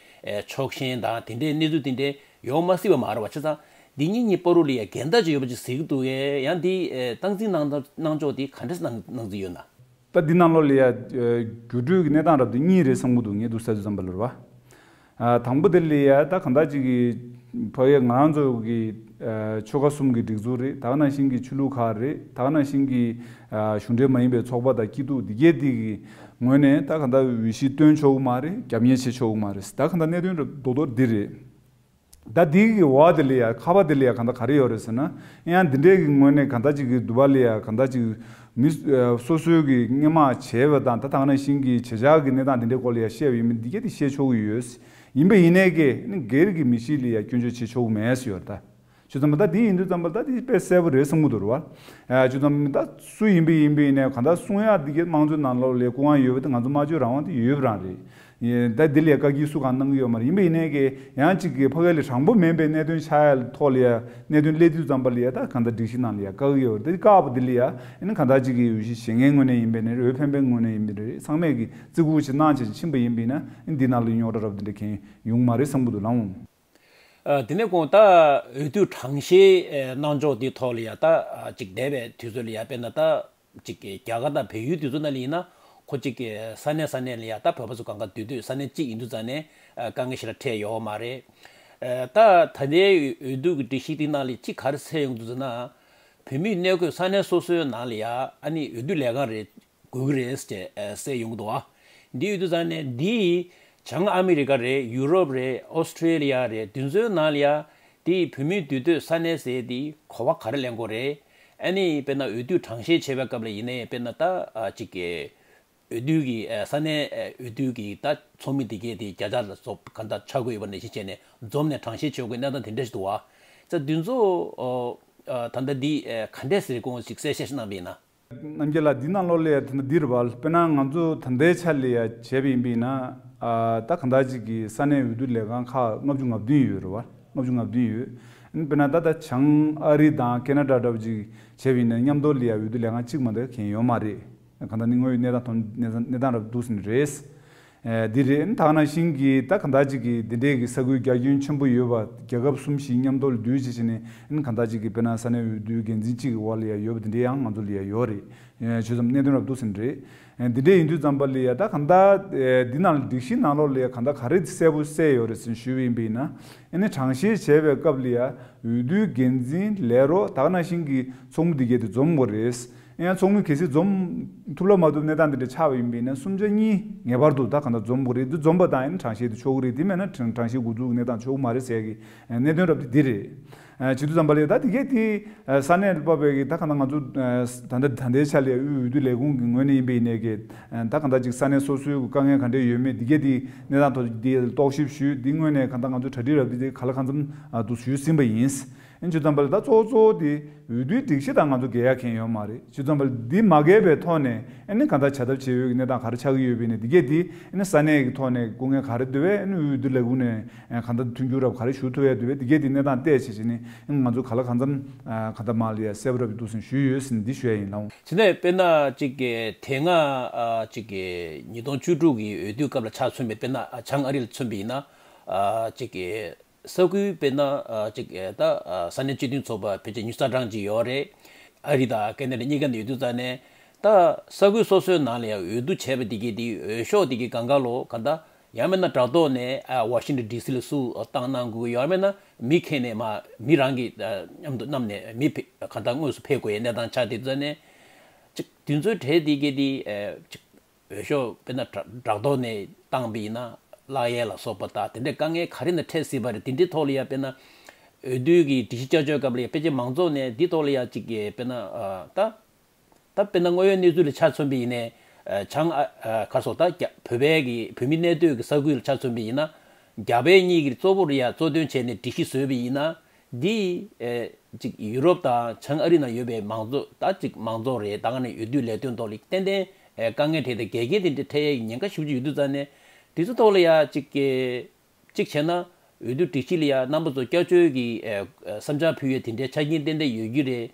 ཨ་ཕྱོགས་ཞེན་དང་དེ་འདྲའི་གནས་ཚུལ་དེ་འདྲའི་ཡོང་མ་སྲིད་པ་མ་རེད་པ། བྱས་ཙང་འདི་གཉིས་གཉིས་བར་དུ་ལ་ཡ་འགལ་ཟླ་ཅིག་ཡོད་པ་ཅིག་གཟིགས་ཀྱི་འདུག་གས། ཡང་འདི་ཨ་སྟངས་འཛིན་གནང་གནང་ཕྱོགས་དེ་ག་འདྲས་གནང་གནང་རྩིས་ཡོད་ན། ད་འདི་ནང་ལོགས་ལ་ཡ་ཨ་འགྱུར་འགྲོས་ཀྱི་གནས་སྟངས་རབ་དེ་གཉིས་རེད་བསམ་གྱི་འདུག་ངས་འདུག་ས་དུས་ཙམ་པ་ལ་རེད་པ། ཨ་དང་པོ་དེ་ལ་ཡ་ད་གང་ལྟར་ཅིག་གི་ཕ་གིའི་ང་རང་ཚོ་གི་ཨ་ཆོལ་ཁ་གསུམ་གི་སྒྲིག་འཛུགས་རེད། ད་ག་ནང་བཞིན་གྱི་ཆོས་ལུགས་ཁག་རེད། ད་ག་ནང་བཞིན་གྱི་ཨ་གཞུང་འབྲེལ་མ་ཡིན་པའི་ཚོགས་པ་དང་སྐྱིད་སྡུག་འདི་གས་འདི་གི་ངོས་ནས་ད་གང་ལྟར་འོས་གཞི་བཏོན་ཆོག་གི་མ་རེད། རྒྱབ་གཉེར་བྱེད་ཆོག་གི་མ་རེད། ད་གང་ལྟར་གནད་དོན་རབ་རྡོག་རྡོག་འདི་རེད། ད་འདི་གི་འོག་དེ་ལ་ཡ་ཁ་པ་དེ་ལ་ཡ་གང་ལྟར་ག་རེ་ཡོད་རེད་ཟེར་ན། ཡང་འདི་འདྲའི་གི་ངོས་ནས་གང་ལྟར་ཅིག་གི་འདུག་པ་ལ་ཡ་གང་ལྟར་ཅིག་མི་ཨ་སོ་སོའི་གི་སྔོན་མ་བྱས་པ་དང་ད་ད་ག་ནང་བཞིན་གྱི་བྱེད་འཆར་གྱི་གནས་སྟངས་དེ་འདྲའི་སྐོར་ལ་ཡ་བཤད་པ་ཡིན་པ་འདི་གས་དེ་བཤད་ཆོག་གི་ཡོད། ཡིན་པ་ཡིན་ནའི་གི་ནི་སྒེར་གྱི་མི་གཤིས་ལ་ཡ་སྐྱོན་བརྗོད་བྱེད་ཆོག་གི་མེད་ཟེར་ཡོད་རེད་ད། བྱས་ཙང་མ་ད་འདི་ཡིན་དུས་ཙམ་པ་ད་འདི་དཔེ་གསལ་པོ་རེད་བསམ་གྱི་འདུག་རེད་པ། ཨ་བྱས་ཙང་མ་ད་སུ་ཡིན་པ་ཡིན་པ་ཡིན་ནའི་གང་ལྟར་གསུང་ཡག་འདི་གས་དམངས་གཙོའི་ནང་ལོགས་ལ་སྐུ་དབང་ཡོད་པ་དེ་ང་ཚོ་སྨྲ་བརྗོད་རང་དབང་དེ་ཡོད་པ་རང་རེད། ཡིན་ད་འདི་ལ་ཡ་བཀའ་འགྱུར་སུ་གང་གནང་གི་ཡོད་མ་རེད། ཡིན་པ་ཡིན་ནའི་གི་ཡང་གཅིག་གི་ཕ་གི་ལ་དྲང་པོ་མིན་པའི་གནད་དོན་ཆགས་ཡ་ཐོག་ལ་ཡ་གནད་དོན་སླེབས་དུས་ཙམ་པ་ལ་ཡ་ད་གང་ལྟར་སྒྲིག་གཞི་ནང་ལ་ཡ་བཀག་གི་ཡོད་རེད། དེ་བཀག་པ་འདི་ལ་ཡ་ཨ་ནི་གང་ལྟར་གཅིག་གི་འོས་གཞི་བཞེས་མཁན་ངོས་ནས་ཡིན་པ་ནི་རེད། འོས་འཕེན་པའི་ངོས་ནས་ཡིན་པ་ནི་རེད། ཚང་མས་གི་བརྩི་བཀུར་ཅིག་གནང་བྱས་ཕྱིན་པ་ཡིན་པ་ཡིན་ན་ཨ་ནི་འདི་ནང་ལ་རྙོག་དྲ་རབ་འདི་འདྲ་གང་ཡོང་མ་རེད་བསམ་གྱི་འདུག་ལགས་འོང་། ཨ་དེ་ནས་དགོངས་ད་འོས་བསྡུ་གྲངས་བཤེར་ཨེ་གནང་ཕྱོགས་འདི་ཐོག་ལ་ཡ་ད་ཨ་ཅིག་འདས་པའི་དུས་ཚོད་ལ་ཡ་དཔེར་ན་ད་ཅིག་གི་རྒྱ་གར་དང་བལ་ཡུལ་དུས་ཚོད་ནང་ལ་ཡིན་ན་ཁོ་ཅིག་གི་ས་གནས་ས་གནས་ལ་ཡ་ད་བོད་པ་ཚོ་གང་ག་འདུས་སྡོད་ས་གནས་གཅིག་ཡིན་དུས་ཙང་ནས་ཨ་དཀའ་ངལ་ཞེ་དྲག་འཕྲད་ཡོད་མ་རེད། ཨ་ད་ད་ལྟའི་འོས་བསྡུ་གི་སྒྲིག་གཞི་འདི་ནང་ལ་ཅིག་ག་རེ་གསལ་ཡོང་དུས་ཙམ་ན་བོད་མིའི་གནས་འཁོད་ས་གནས་སོ་སོའི་ནང་ལ་ཡ་ཨ་ནི་འོས་བསྡུ་ལས་ཁང་རེ་དགོས་ཀྱི་རེད་ཅེས་ཨ་གསལ་ཡོང་གི་འདུག་ཨ། འདི་ཡོད་དུས་ཙང་ནས་འདི་བྱང་ཨ་མི་རི་ཀ་རེད། ཡུ་རོབ་རེད། ཨོ་སི་ཁྲེ་ལི་ཡ་རེད། འདི་ཚོའི་ནང་ལ་ཡ་འདི་བོད་མིའི་འདུས་སྡོད་ས་གནས་ཟེར་འདི་གོ་བ་ག་རེ་ལེན་དགོས་རེད། ཨ་ནི་དཔེར་ན་འོས་བསྡུ་གྲངས་བཤེར་བྱེད་པའི་སྐབས་ལ་ཡིན་ནའི་དཔེར་ན་ད་ཨ་ཅིག་གི་འོས་བསྡུ་གི་ཨ་ས་གནས་ཨ་འོས་བསྡུ་གི་ད་ཚོགས་མི་འདི་གས་འདི་བརྒྱ་ཆ་ལ་སོགས་གང་ལྟར་ཆགས་ཀྱི་ཡོད་པ་ནང་བཞིན་བྱས་ནས་འཛོམས་ནས་གྲངས་བཤེར་བྱེད་དགོས་གནས་སྟངས་དེ་འདྲ་ཞིག་འདུག་བ། ཙང་འདི་ཚོ་ཨ་ད་ལྟ་འདི་ཨ་ག་འདྲས་ཟེར་དགོས་ཞིག་གསལ་བཤད་ཞིག་གནང་པ་ཡིན་ན། རྣམ་རྒྱལ་ལགས་འདི་ནང་ལོགས་ལ་ད་ལྟ་འདི་རེད་བ། དཔེར་ན་ང་ཚོ་ད་ལྟའི་ཆ་ལ་ཡ་བྱས་པ་ཡིན་པ་ཡིན་ན་ཨ་ད་གང་ལྟར་ཅིག་གི་ས་གནས་འོས་བསྡུ་ལས་ཁང་ཁག་ལྔ་བཅུ་ང་བདུན་ཡོད་རེད་བ། ལྔ་བཅུ་ང་བདུན་ཡོད། དཔེར་ན་ད་ལྟ་བྱང་ཨ་རི་དང་ཁེ་ན་ཌ་འདྲ་པོ་ཅིག་བྱས་པ་ཡིན་ན་མཉམ་དུ་ལ་ཡ་འོས་བསྡུ་ལས་ཁང་གཅིག་མ་གཏོགས་གང་ཡོད་མ་རེད། གང་ལྟར་ནི་དངོས་ཡོད་གནས་སྟངས་དོན་གནས་སྟངས་གནས་སྟངས་རབ་འདུག་ཟིན་རེད། ཨེ་འདི་རེད། ད་ག་ནང་བཞིན་གྱི་ད་ག་འདྲ་ཅིག་གི་འདི་འདྲའི་གི་ས་ཁུལ་རྒྱ་ཁྱོན་ཆེན་པོ་ཡོད་པ་རྒྱལ་ཁབ་གསུམ་བཞི་མཉམ་དུ་ལ་འདུས་བྱས་བྱས་ནས་ཨ་ནི་ག་འདྲ་ཅིག་གི་དཔེར་ན་ས་གནས་འོས་བསྡུའི་འགན་འཛིན་གཅིག་གི་འོག་ལ་ཡ་ཡོད་པ་འདི་འདྲའི་ཡང་ང་ཚོ་ལ་ཡ་ཡོད་རེད། ཨེ་བྱས་ཙང་གནད་དོན་རབ་འདུག་ཟིན་རེད། ཨེ་འདི་འདྲའི་ཡིན་དུས་ཙམ་པ་ལ་ཡ་ད་ག་འདྲ་ཨེ་འདི་ནང་ལ་སྒྲིག་གཞི་ནང་ལོགས་ལ་ཡ་ག་འདྲ་ག་རེ་གསལ་པོ་གསལ་ཡོད་རེད་ཟེར་ཞུས་པ་ཡིན་པ་ཡིན་ན། ཨ་ནི་གྲངས་བཤེར་བྱས་པའི་སྐབས་ལ་ཡ་འོས་བསྡུའི་འགན་འཛིན་ལས་རོགས་ད་ག་ནང་བཞིན་གྱི་ཚོགས་མི་འདི་གས་དེ་འཛོམས་དགོས་རེད། ཡང་ཚོགས་མི་གལ་སྲིད་འཛོམས་ཐུབ་ལ་མ་ཐུབ་གནས་སྟངས་འདི་འདྲ་ཆགས་པ་ཡིན་པ་ཡིན་ན་གསུམ་ཆ་གཉིས་ངེས་པར་དུ་ད་གང་ལྟར་འཛོམས་དགོས་རེད། འདི་འཛོམས་པ་དང་ཡང་གྲངས་བཤེར་དེ་ཆོག་གི་རེད། དེ་མེད་ན་གྲངས་གྲངས་བཤེར་འགོ་འཛུགས་ཀྱི་གནས་སྟངས་ཆོག་གི་མ་རེད་ཟེར་གི་གནད་དོན་རབ་དེ་འདི་རེད། བྱེད་དུས་ཙམ་པ་ལས་ད་དེ་གས་དེ་ས་གནས་ལ་དཔག་པའི་གི་ད་གང་ལྟར་ང་ཚོ་ད་ལྟ་ད་ལྟའི་ཆ་ལས་དབུས་འོས་བསྡུ་ལས་ཁུངས་ཀྱི་ངོས་ནས་ཡིན་པ་ཡིན་ནའི་གི་ད་གང་ལྟར་ཅིག་ས་གནས་སོ་སོའི་དཀའ་ངལ་ག་འདྲས་ཡོད་མེད་དེ་གས་དེ་གནས་སྟངས་ཐོག་དེ་རྟོག་ཞིབ་ཞུས། དེ་ངོས་ནས་གང་ལྟར་ང་ཚོ་གྲ་སྒྲིག་རབ་དེ་ག་ལ་གང་འཚམ་དུ་ཞུས་ཟིན་པ་ཡིན། ཨ་ནི་བྱེད་དུས་ཙམ་པ་ལ་ད་གཙོ་བོ་གཙོ་བོ་དེ་འོས་བསྡུའི་སྒྲིག་གཞི་དང་ང་ཚོ་འགལ་ཡ་གང་ཡོད་མ་རེད། བྱེད་དུས་ཙམ་པ་ལ་འདི་མ་འགལ་བའི་ཐོག་ནས་ཨ་ནི་གང་ལྟར་བྱ་ཐབས་བྱེད་འོས་ཀྱི་གནས་སྟངས་ག་རེ་ཆགས་ཀྱི་ཡོད་པ་ཡིན་ནའི་དེ་གས་དེ་ཨ་ནི་ས་གནས་ཀྱི་ཐོག་ནས་སྐུ་ངལ་ག་རེ་འདུག་པས་ཨ་ནི་འོས་བསྡུ་ལས་ཁུངས་ནས་གང་ལྟར་མཐུན་འགྱུར་རབ་ག་རེ་ཞུ་ཐུབ་ཡ་འདུག་པས་དེ་གས་དེ་གནས་སྟངས་བལྟས་བྱས་བྱས་ནས་ཨ་ནི་ང་ཚོ་ག་ལ་གང་འཚམ་གང་ལྟར་མ་ལ་ཡ་གསལ་པོ་རབ་ཏུ་འདུག་ཟིན་ཞུས་ཡོད་ཟིན་འདི་ཞུ་ཡ་ཡིན་ལགས། དེ་ནས་དཔེར་ན་ཅིག་གི་དེ་སྔ་ཨ་ཅིག་གི་ཉིས་སྟོང་བཅུ་དྲུག་གི་འོས་བསྡུའི་སྐབས་ལ་ཆ་མཚོན་པའི་དཔེར་ན་ཨ་བྱང་ཨ་རི་ལ་མཚོན་པ་ཡིན་ན་ཨ་ཅིག་གི་ས་ཁུལ་དཔེར་ན་ཨ་ཅིག་ཨ་ད་ཨ་ས་གནས་སྤྱི་མཐུན་ཚོགས་པ་ཕལ་ཆེར་ཉི་ཤུ་རྩ་གྲངས་ཅིག་ཡོད་རེད། ཨ་རི་དང་ཁེ་ན་ཌ་གཉིས་ཀ་ནས་ཡོད་དུས་ཙང་ནས་ད་ས་ཁུལ་སོ་སོའི་ནང་ལ་ཡང་འོས་བསྡུ་བྱས་པ་འདི་གས་འདི་འོས་ཤོག་འདི་གས་སྒང་ག་ལོ་ག་ད་ ཡང་མིན་ན་དྲ་ཐོག་ནས་ཨ་ཝ་ཤིང་ཊོན་ཌི་སི་ལ་སུ་བཏང་གནང་དགོས། ཡང་མིན་ན་མི་ཁྱེར་ནས་མ་མི་རང་གི་ཨ་མཉམ་དུ་བསྣམས་ནས་མི་ཕེ་གང་ལྟར་དངོས་སུ་ཕེབས་དགོས་ཡའི་གནས་སྟངས་ཆགས་དེ་ཚོ་ནས་ཅིག་དེ་ཚོའི་གྲས་དེ་གས་དེ་ཨ་ཅིག་འོས་ཤོག་དཔེར་ན་དྲ་དྲ་ཐོག་ནས་བཏང་པ་ཡིན་ན་བརླག་ཡས་ལ་སོགས་པ་དང་དེ་འདྲའི་དཀའ་ངལ་ག་རེ་ན་འཕྲད་སྲིད་པ་རེད། དེ་འདྲའི་ཐོག་ལ་ཡ་དཔེར་ན་འོས་བསྡུ་གི་སྒྲིག་གཞི་བསྐྱར་བཅོས་སྐབས་ལ་ཡ་ཕལ་ཆེར་མང་ཚོགས་ནས་འདི་ཐོག་ལ་ཡ་ཅིག་གི་དཔེར་ན་ཨ་ད། ད་དཔེར་ན་དངོས་ཡོད་གནས་ཚུལ་ལ་ཆ་མཚོན་པ་ཡིན་ནའི་ཨ་བྱང་ཨ་ཨ་ག་རེ་ཟེར་ད་རྒྱ་བོད་པའི་གི་བོད་མི་གནས་སྡོད་ཀྱི་ས་ཁུལ་ལ་ཆ་མཚོན་པ་ཡིན་ན་རྒྱ་བལ་གཉིས་ཀྱི་གཙོ་བོ་རེད་ཡ་གཙོ་དོན་བྱས་ནས་སྒྲིག་གཞི་བཟོས་པ་ཡིན་ན་འདི་ཨེ་ཅིག་ཡུ་རོབ་དང་བྱང་ཨ་རི་ནང་ཡོད་པའི་མང་ཚོགས་ད་ཅིག་མང་ཚོགས་རེད་ད་ག་ནས་འོས་བསྡུ་ལས་དོན་ཐོག་ལ་ཏན་ཏན་ཨེ་དཀའ་ངལ་འཕྲད་དེ་འགལ་རྐྱེན་དེ་འདྲ་འཕྲད་ཡ་ཉེན་ཁ་ཞེ་པོ་ཅིག་ཡོད་དུས་ཙང་ནས་དེ་ཚོ་ཐོག་ལ་ཡ་ཅིག་གི་གཅིག་བྱས་ན་འོས་བསྡུ་སྒྲིག་གཞི་ལ་ཡང་རྣམ་པ་ཚོ་བསྐྱར་བཅོས་ཀྱི་ཨེ་ཨེ་བསམ་འཆར་ཕུལ་ཡས་དེ་འདྲའི་ཆ་རྐྱེན་ཏན་ཏན་ཡོད་ཀྱི་རེད།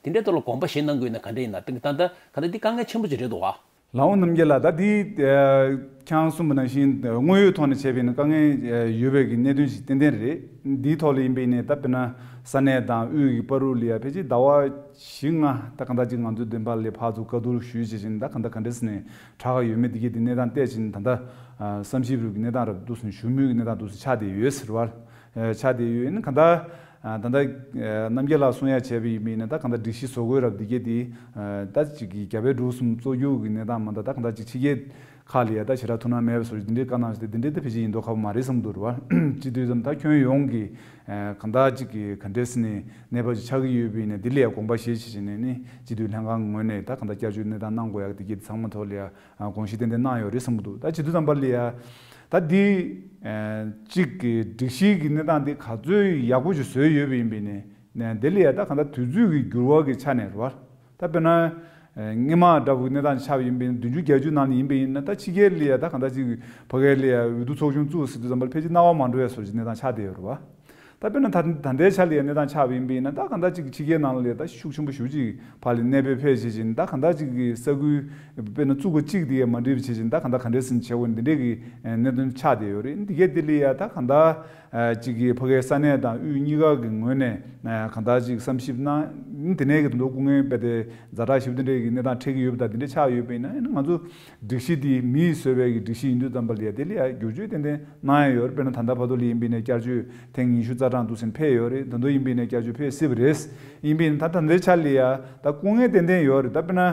དེ་འདྲའི་ཐོག་ལ་དགོངས་པ་བཞེས་གནང་དགོས་ན་ག་འདྲ་ཡིན་ན་ད་ད་ད་ག་ད་འདི་དཀའ་ངལ་ཆེན་པོ་ཅིག་རེད་འདུག་བ། ལགས་འོང་རྣམ་རྒྱལ་ལགས། ད་འདི་ཨེ་ཁྱེད་རང་གསུངས་པ་ནང་བཞིན་དངོས་ཡོད་ཐོག་ནས་བྱས་པ་ཡིན་ན་དཀའ་ངལ་ཨེ་ཡོད་པའི་གི་གནད་དོན་ཞིག་ཏན་ཏན་རེད། འདིའི་ཐོག་ལ་ཡིན་པ་ཡིན་ནའི་ད་དཔེར་ན་ས་གནས་དང་དབུས་ཀྱི་བར་དུ་ལ་ཡ་ཕལ་ཆེར་ཟླ་བ་བཞི་ལྔ་ད་གང་ལྟར་ཅིག་ང་ཚོའི་འདུན་པ་ལ་ཕར་ཚུར་བཀའ་བསྡུར་ཞུས་བྱས་བཞིན་ད་གང་ལྟར་ག་འདྲ་ཟེར་ནས་དྲག་ག་ཡོད་མེད་འདི་གའི་འདི་གནས་སྟངས་བལྟས་བཞིན་ད་ལྟ་ཨ་བསམ་ཞིབ་རུ་གི་གནས་སྟངས་རབ་ཏུ་ཟིན་ཞུ་མུས་ཀྱི་གནས་སྟངས་ཏུ་ཟིན་ཆགས་བསྡད་ཡོད་ཟེར་བ། ཨ་ཆགས་བསྡད་ཡོད་ཡིན་གང་ལྟར་ཨ་ད་ལྟ་ཨ་རྣམ་རྒྱལ་ལགས་གསུང་ཡ་བྱས་པ་ཡིན་མིན་ན་ད་གང་ལྟར་སྒྲིག་གཞི་བཟོ་དགོས་རབ་འདི་གའི་འདི་ཨ་ད་ཅིག་གི་རྒྱ་བལ་འབྲུག་གསུམ་གཙོ་རྒྱུག་གི་གནས་སྟངས་མ་ད་ད་གང་ལྟར་ཅིག་ཕྱི་རྒྱལ་ཁག་ལ་ཡ་ད་ཞེ་དྲག་ཐུགས་སྣང་མེད་པ་བཟོ་འདི་འདྲའི་བཀའ་གནང་ཞིག་འདི་འདྲའི་ད་ཕལ་ཆེར་ཡིན་མདོག་ཁ་པོ་མ་རེད་བསམ་འདུག་ར་བ། སྤྱི་འཐུས་ཙམ་ད་ཁྱོན་ཡོངས་ཀྱི་ཨ་གང་ལྟར་ཅིག་གི་ག་འདྲས་ནས་གནས་བབ་ཅིག་ཆགས་ཀྱི་ཡོད་པ་ཡིན་ན་འདི་ལ་ཡ་དགོངས་པ་བཞེས་བྱས་བྱས་ནས་ནི་སྤྱི་འཐུས་ལྷན་ཁང་ངོས་ནས་ད་གང་ལྟར་བསྐྱར་བཅོས་གནས་སྟངས་གནང་དགོས་ཡག་འདི་གའི་ཚང་མ་ཐོག་ལ་ཡ་ཨ་དགོངས་གཞི་ཏན་ཏན་གནང་ཡོད་རེད་བསམ་གྱི་འདུག་ད་བྱེད་དུས་ཙམ་པ་ལ་ཡ་ད་འདི་ཨ་གཅིག་གི་སྒྲིག་གཞི་གི་གནས་སྟངས་འདི་ག་ཚོད་ཡག་པོ་ཞིག་བཟོས་ཡོད་པ་ཡིན་པས་ནས་ནས་འདི་ལ་ཡ་ད་གང་ལྟར་དུས་ཚོད་ཀྱི་འགྱུར་བ་གི་ཆ་ནས་རེད་བ། ད་དཔེར་ན་ཨ་སྔོན་མ་འདྲ་བོའི་གནས་སྟངས་ཆགས་པ་ཡིན་པས་ན་བདུན་ཅུ་བརྒྱད་ཅུ་ནང་ལ་ཡིན་པས་ཡིན་ན་ད་ཕྱི་རྒྱལ་ལ་ཡ་ད་གང་ལྟར་ཅིག་ཕ་གིར་ལ་ཡ་འོས་བསྡུ་ཚོགས་ཆུང་བཙུགས་ཟེར་དུས་ཙམ་པ་ལ་ཕལ་ཆེར་སྣང་བ་མ་འགྲོ་བའི་བཟོ་ཅིག་གནས་སྟངས་ཆགས་བསྡད་ཡོད་རེད་བ། ད་དཔེར་ན་ད་ད་ལྟའི་ཆ་ལ་ཡ་གནས་སྟངས་ཆགས་པ་ཡིན་པས་ན་ད་གང་ལྟར་ཅིག་ཕྱི་རྒྱལ་ནང་ལ་ཡ་ད་ཤུགས་ཆེན་པོ་ཞེ་པོ་ཅིག་ཕར་ལ་གནས་སྤོས་ཕེབས་བྱེད་བཞིན་ད་གང་ལྟར་ཅིག་གི་ས་ཁུལ་དཔེར་ན་བཙུགས་པ་གཅིག་དེ་ཡ་མ་འགྲིག་པ་བྱེད་བཞིན་ད་གང་ལྟར་ག་འདྲས་ཟིན་བྱེད་དགོས་འདི་འདྲས་ཀྱི་གནད་དོན་ཆགས་བསྡད་ཡོད་རེད། འདི་གས་འདི་ལ་ཡ་ད་གང་ལྟར་ཅིག་གི་ཕ་གིའི་ས་གནས་དང་དབུས་གཉིས་ཀ་གི་ངོས་ནས་གང་ལྟར་ཅིག་བསམ་ཞིབ་གནང་དེ་ནས་ཀྱི་དོན་དུ་སྐུ་ངལ་དཔེ་དེ་ཛ་དྲག་ཞིབ་དེ་འདྲས་ཀྱི་གནས་སྟངས་འཕྲད་ཀྱི་ཡོད་པ་དང་དེ་འདྲས་ཆགས་ཡོད་པ་ཡིན་ན་ང་ཚོ་སྒྲིག་གཞི་འདི་མིས་བཟོས་པའི་གི་སྒྲིག་གཞི་ཡིན་དུས་ཙམ་པ་ལ་ཡ་དེ་ལ་ཡ་བསྒྱུར་བཅོས་ཏན་ཏན་གནང་ཡ་ཡོད་རེད། དཔེར་ན་ད་ལྟ་བར་དུ་ལ་ཡིན་པ་ཡིན་ན་བསྐྱར་བཅོས་ཐེངས་ཉི་ཤུ་རྩ་གྲངས་འདུག་ཟིན་ཕེབས་ཡོད་རེད། ད་དུང་ཡིན་པ་ཡིན་ན་བསྐྱར་བཅོས་ཕེབས་སྲིད་པ་རེད། ཡིན་པ་ཡིན་ན་ད་ད་ལྟའི་ཆ་ལ་ཡ་ད་སྐུ་ངལ་ཏན་ཏན་ཡོད་རེད། ད་དཔེར་ན་